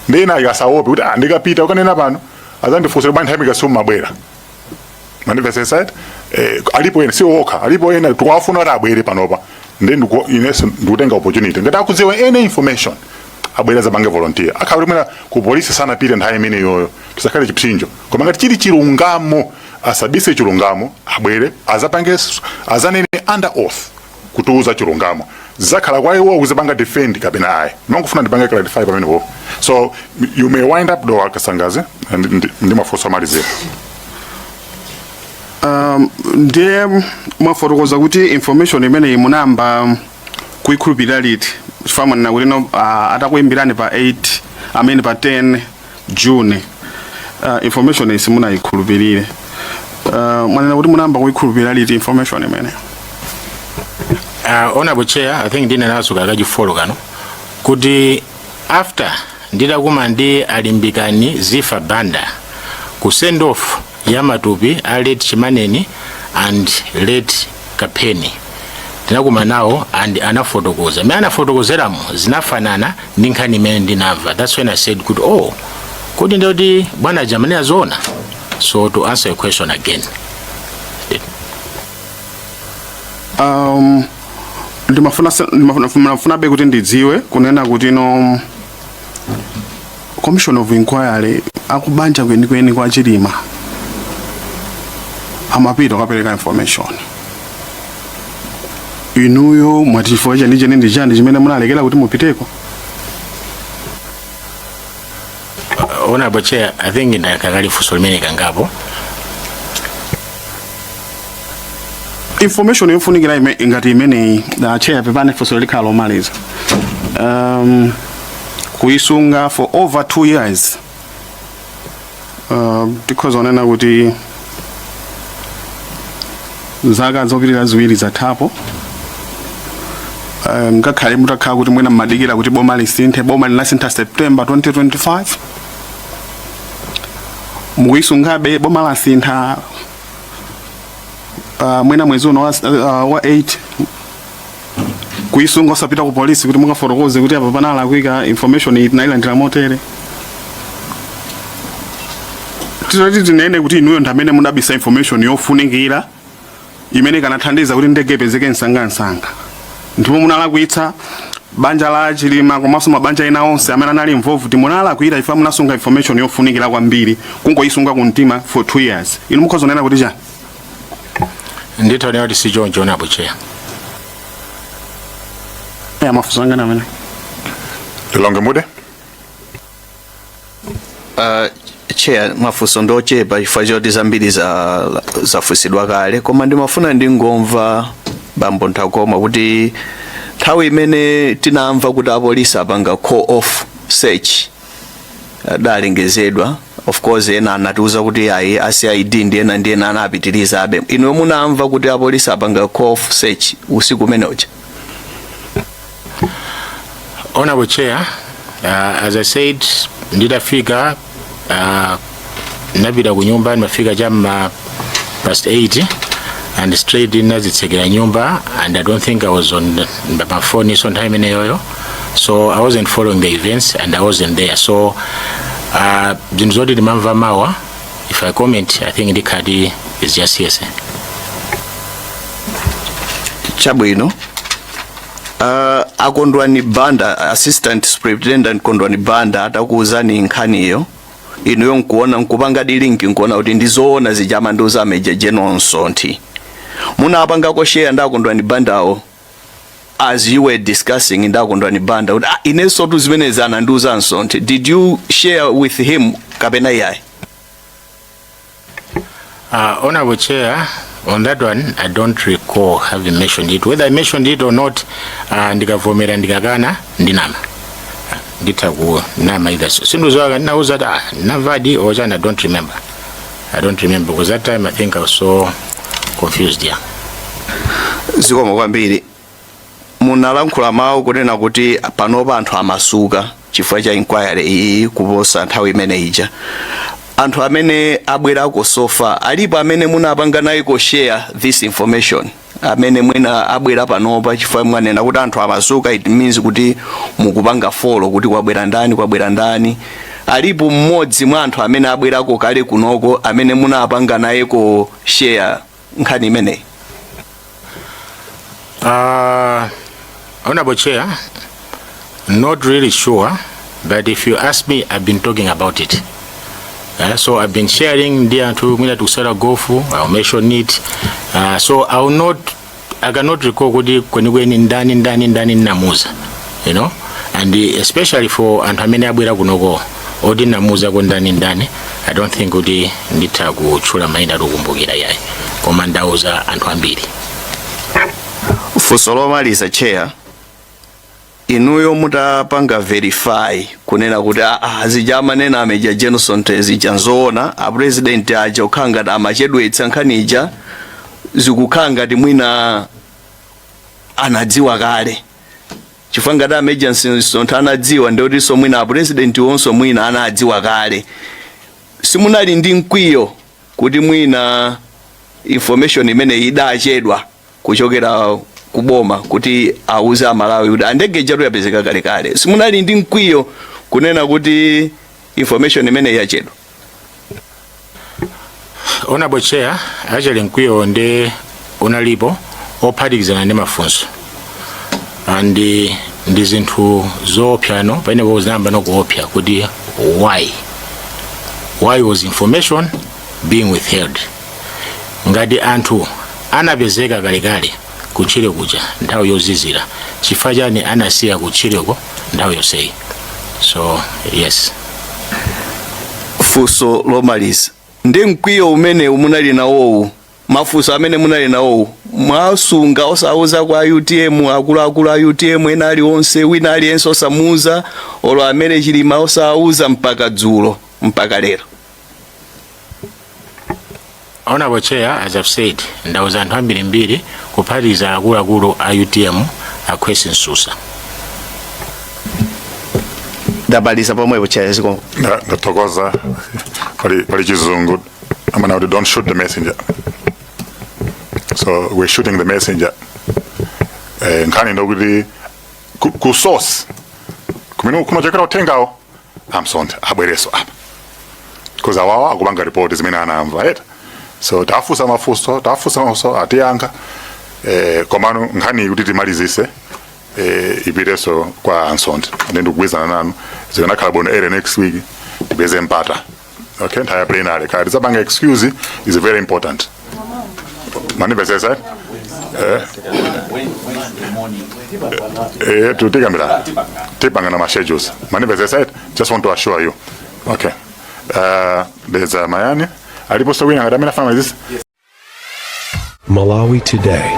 Ndi ena asaope kuti ah, ndikapita ukanena pano azandifunsira bwanji nthawi ikasimu mabwera. Mandimvetsetsa eti? Alipo ena, si okha, alipo ena tikuwafuna kuti abwere panopa. Ndi inenso ndikutenga opportunity, ngati akudziwa any information abwere azapange volunteer. Akhala kuti mwina ku polisi sanapite nthawi imeneyoyo, tisakhale chipsinjo, koma ngati chili chilungamo asabise chilungamo, abwere azapange, azanene under oath kutiuza chilungamo. Zakhala kwa iwo kuzipanga defend kapena ayi. Ndikufuna ndipange clarify pamenepo. So you may wind up, Dowa Kasangazi, ndi mafunso amalizira. Ndiye mwafotokoza kuti information imeneyi munayamba kuikhulupirira liti? Chifukwa mwanena kuti no, atakuyimbirani pa 8, I mean pa 10 June, information iyi simunayikhulupirire. Mwanena kuti munayamba kuyikhulupirira liti information imene? Honorable Chair, I think ndinenaso kakachifolo kano kuti after nditakuma ndi Alimbikani Zifa Banda ku send off ya matupi a late Chimaneni and late Kapeni, tinakuma nawo and anafotokoza mmene anafotokozeramo zinafanana ndi nkhani imene ndinamva. That's when I said kuti, oh, kuti ndikuti bwana jamani azoona. So to answer your question again, Ndimafunabe kuti ndidziwe kunena kuti no, commission of inquiry, akubanja kwenikweni kwa Chilima amapita kukapereka information. Inuyo mwati chifukwa chenicheni ndi chani chimene munalekera kuti mupiteko? Honorable Chair, I think ndayankha funso limene kangapo. Information yofunikira ngati imeneyi, Chair, pepani, funso likhala lomaliza, kuisunga for over 2 years, tikhoza kunena kuti zaka zopitirira 2 zathapo. Ngakhale mutakhala kuti mwina mmadikira kuti boma lisinthe, boma linasintha September 2025, mukuisungabe, boma lasintha mwina mwezi uno wa 8, kuisunga osapita ku polisi kuti mukafotokoze kuti apa panalakwika, information iyi tinayilandira motere. Titati tinene kuti inuyo ndi amene mudabisa information yofunikira imene ikanathandiza kuti ndege ipezeke msangamsanga, ndipo munalakwitsa banja la Chilima komanso mabanja ena onse amene anali involved, munalakwira ifa munasunga information yofunikira kwambiri, kungoyisunga kumtima for 2 years, inu mukhoza kunena kuti chani? Nditha kuti si choncho, Honorable Chair. Ya, mafunso anga amene. Lilongwe Mude. Chair, mafunso ndochepa chifukwa choti zambiri zafunsidwa kale, koma ndimafuna ndingomva bambo Nthakoma kuti nthawi imene tinamva kuti apolisi apanga call off search, adalengezedwa, of course ena anatiuza kuti ayi, a CID ndi ena anapitirizabe, inuyo munamva kuti apolisi apanga call off search usiku umene uja? Honorable Chair, as I said, nditafika napita ku nyumba, ndimafika chamma past 8 and straight nazitsekera nyumba, and I don't think I was on my phone so nthawi imeneyoyo, so I wasn't following the events and I wasn't there. So zinthu zoti ndimamva mawa, if I comment, I think ndikhati is just hearsay. Chabwino. Akondwani Banda, Assistant Superintendent Kondwani Banda, atakuuzani nkhaniyo, inuyo nkuona, nkupanga di link, nkuona kuti ndizoona zija amandiuza Major General Msonthi, munapangako share ndi Akondwani Bandawo, as you were discussing ndi Akondwani Banda kuti ah, inenso tu zimenezi anandiuza Msonthi, did you share with him kapena iyayi? Honorable Chair, on that one, I don't recall having mentioned it. Whether I mentioned it or not, ndikavomera, ndikakana, ndinama. Nditha kunama either. So, sindizowa ndinauza kuti ah, navadi or chani, I don't remember. I don't remember because that time I think I was so confused, yeah. Zikomo kwambiri. Munalankhula mawu kunena kuti panopa anthu amasuka chifukwa cha inquiry iyi kuposa nthawi imene ija. Anthu amene abwerako so far, alipo amene munapanga nayeko share this information, amene mwina abwera panopa? Chifukwa mwanena kuti anthu amasuka, it means kuti mukupanga follow kuti kwabwera ndani, kwabwera ndani. Alipo mmodzi mwa anthu amene abwerako kale kunoko amene munapanga nayeko share nkhani imeneyi? Honorable Chair, not really sure, but if you ask me, I've been talking about it. So I've been sharing ndi anthu mwina tikusala golf, I'll mention it. So I will not, I cannot recall kuti kwenikweni ndani, ndani, ndani namuza, and especially for anthu amene abwera kunoko oti namuza ko ndani ndani, I don't think kuti nditha kutchula mayina, tikukumbukira yayi, koma ndauza anthu ambiri. Funso lomaliza, Chair. Inuyo mutapanga verify kunena kuti ah, zija amanena a Major Jenson zija nzoona, a President aja kukhala ngati amachedwetsa nkhani ija, zikukhala ngati mwina anadziwa kale, chifukwa ngati a Major Msonthi anadziwa, ndiotinso mwina a President wonso mwina anadziwa kale, simunali ndi mkwiyo kuti mwina information imene idachedwa kuchokera kuboma kuti auze Amalawi kuti andege ijatu yapezeka kalekale? Simunali ndi mkwiyo kunena kuti information imene yachedwa? Honorable Chair, actually mkwiyo ndi unalipo ophatikizana ndi mafunso and ndi zinthu zoopsa pamenepo zinayamba nokuopsa kuti why was information being withheld? Ngati anthu anapezeka kalekale kutchire kuja nthawi yozizira, chifukwa chani anasiya kutchireko nthawi yonseyi? So yes. Funso lomaliza: ndi mkwiyo umene munali nawowu, mafunso amene munali nawowu, mwasunga osauza kwa UTM, akuluakulu a UTM ena aliwonse, wina aliyense osamuuza, olo amene Chilima osauza, mpaka dzulo, mpaka lero? Honorable Chair, as I've said, ndauza anthu ambirimbiri kuphatikiza akuluakulu a UTM, akhwesi Msusa. Ndamaliza pomwepo, Chair, zikomo. Ndathokoza. Pali Chizungu amana kuti "Don't shoot the messenger." So we're shooting the messenger. Nkhani ndokuti ku source kumene kumachokera uthengawo, amsonde abwereso apa because awawa akupanga report zimene anamva right. So tafusa mafunso, tafusa mafunso, atiyankha. Komano nkhani kuti timalizise, ipiteso kwa ansonde, ine ndikugwizana nanu, zikanakhala bwino early next week tipeze mpata. Okay, nthawi ya plenary kaya tidzapanga excuse is very important. Manipesesa tutikambira tipangana ma schedules. Manipesesa, just want to assure you. Okay, there's Mayani aliponso wina ngati amene afana this. Malawi Today.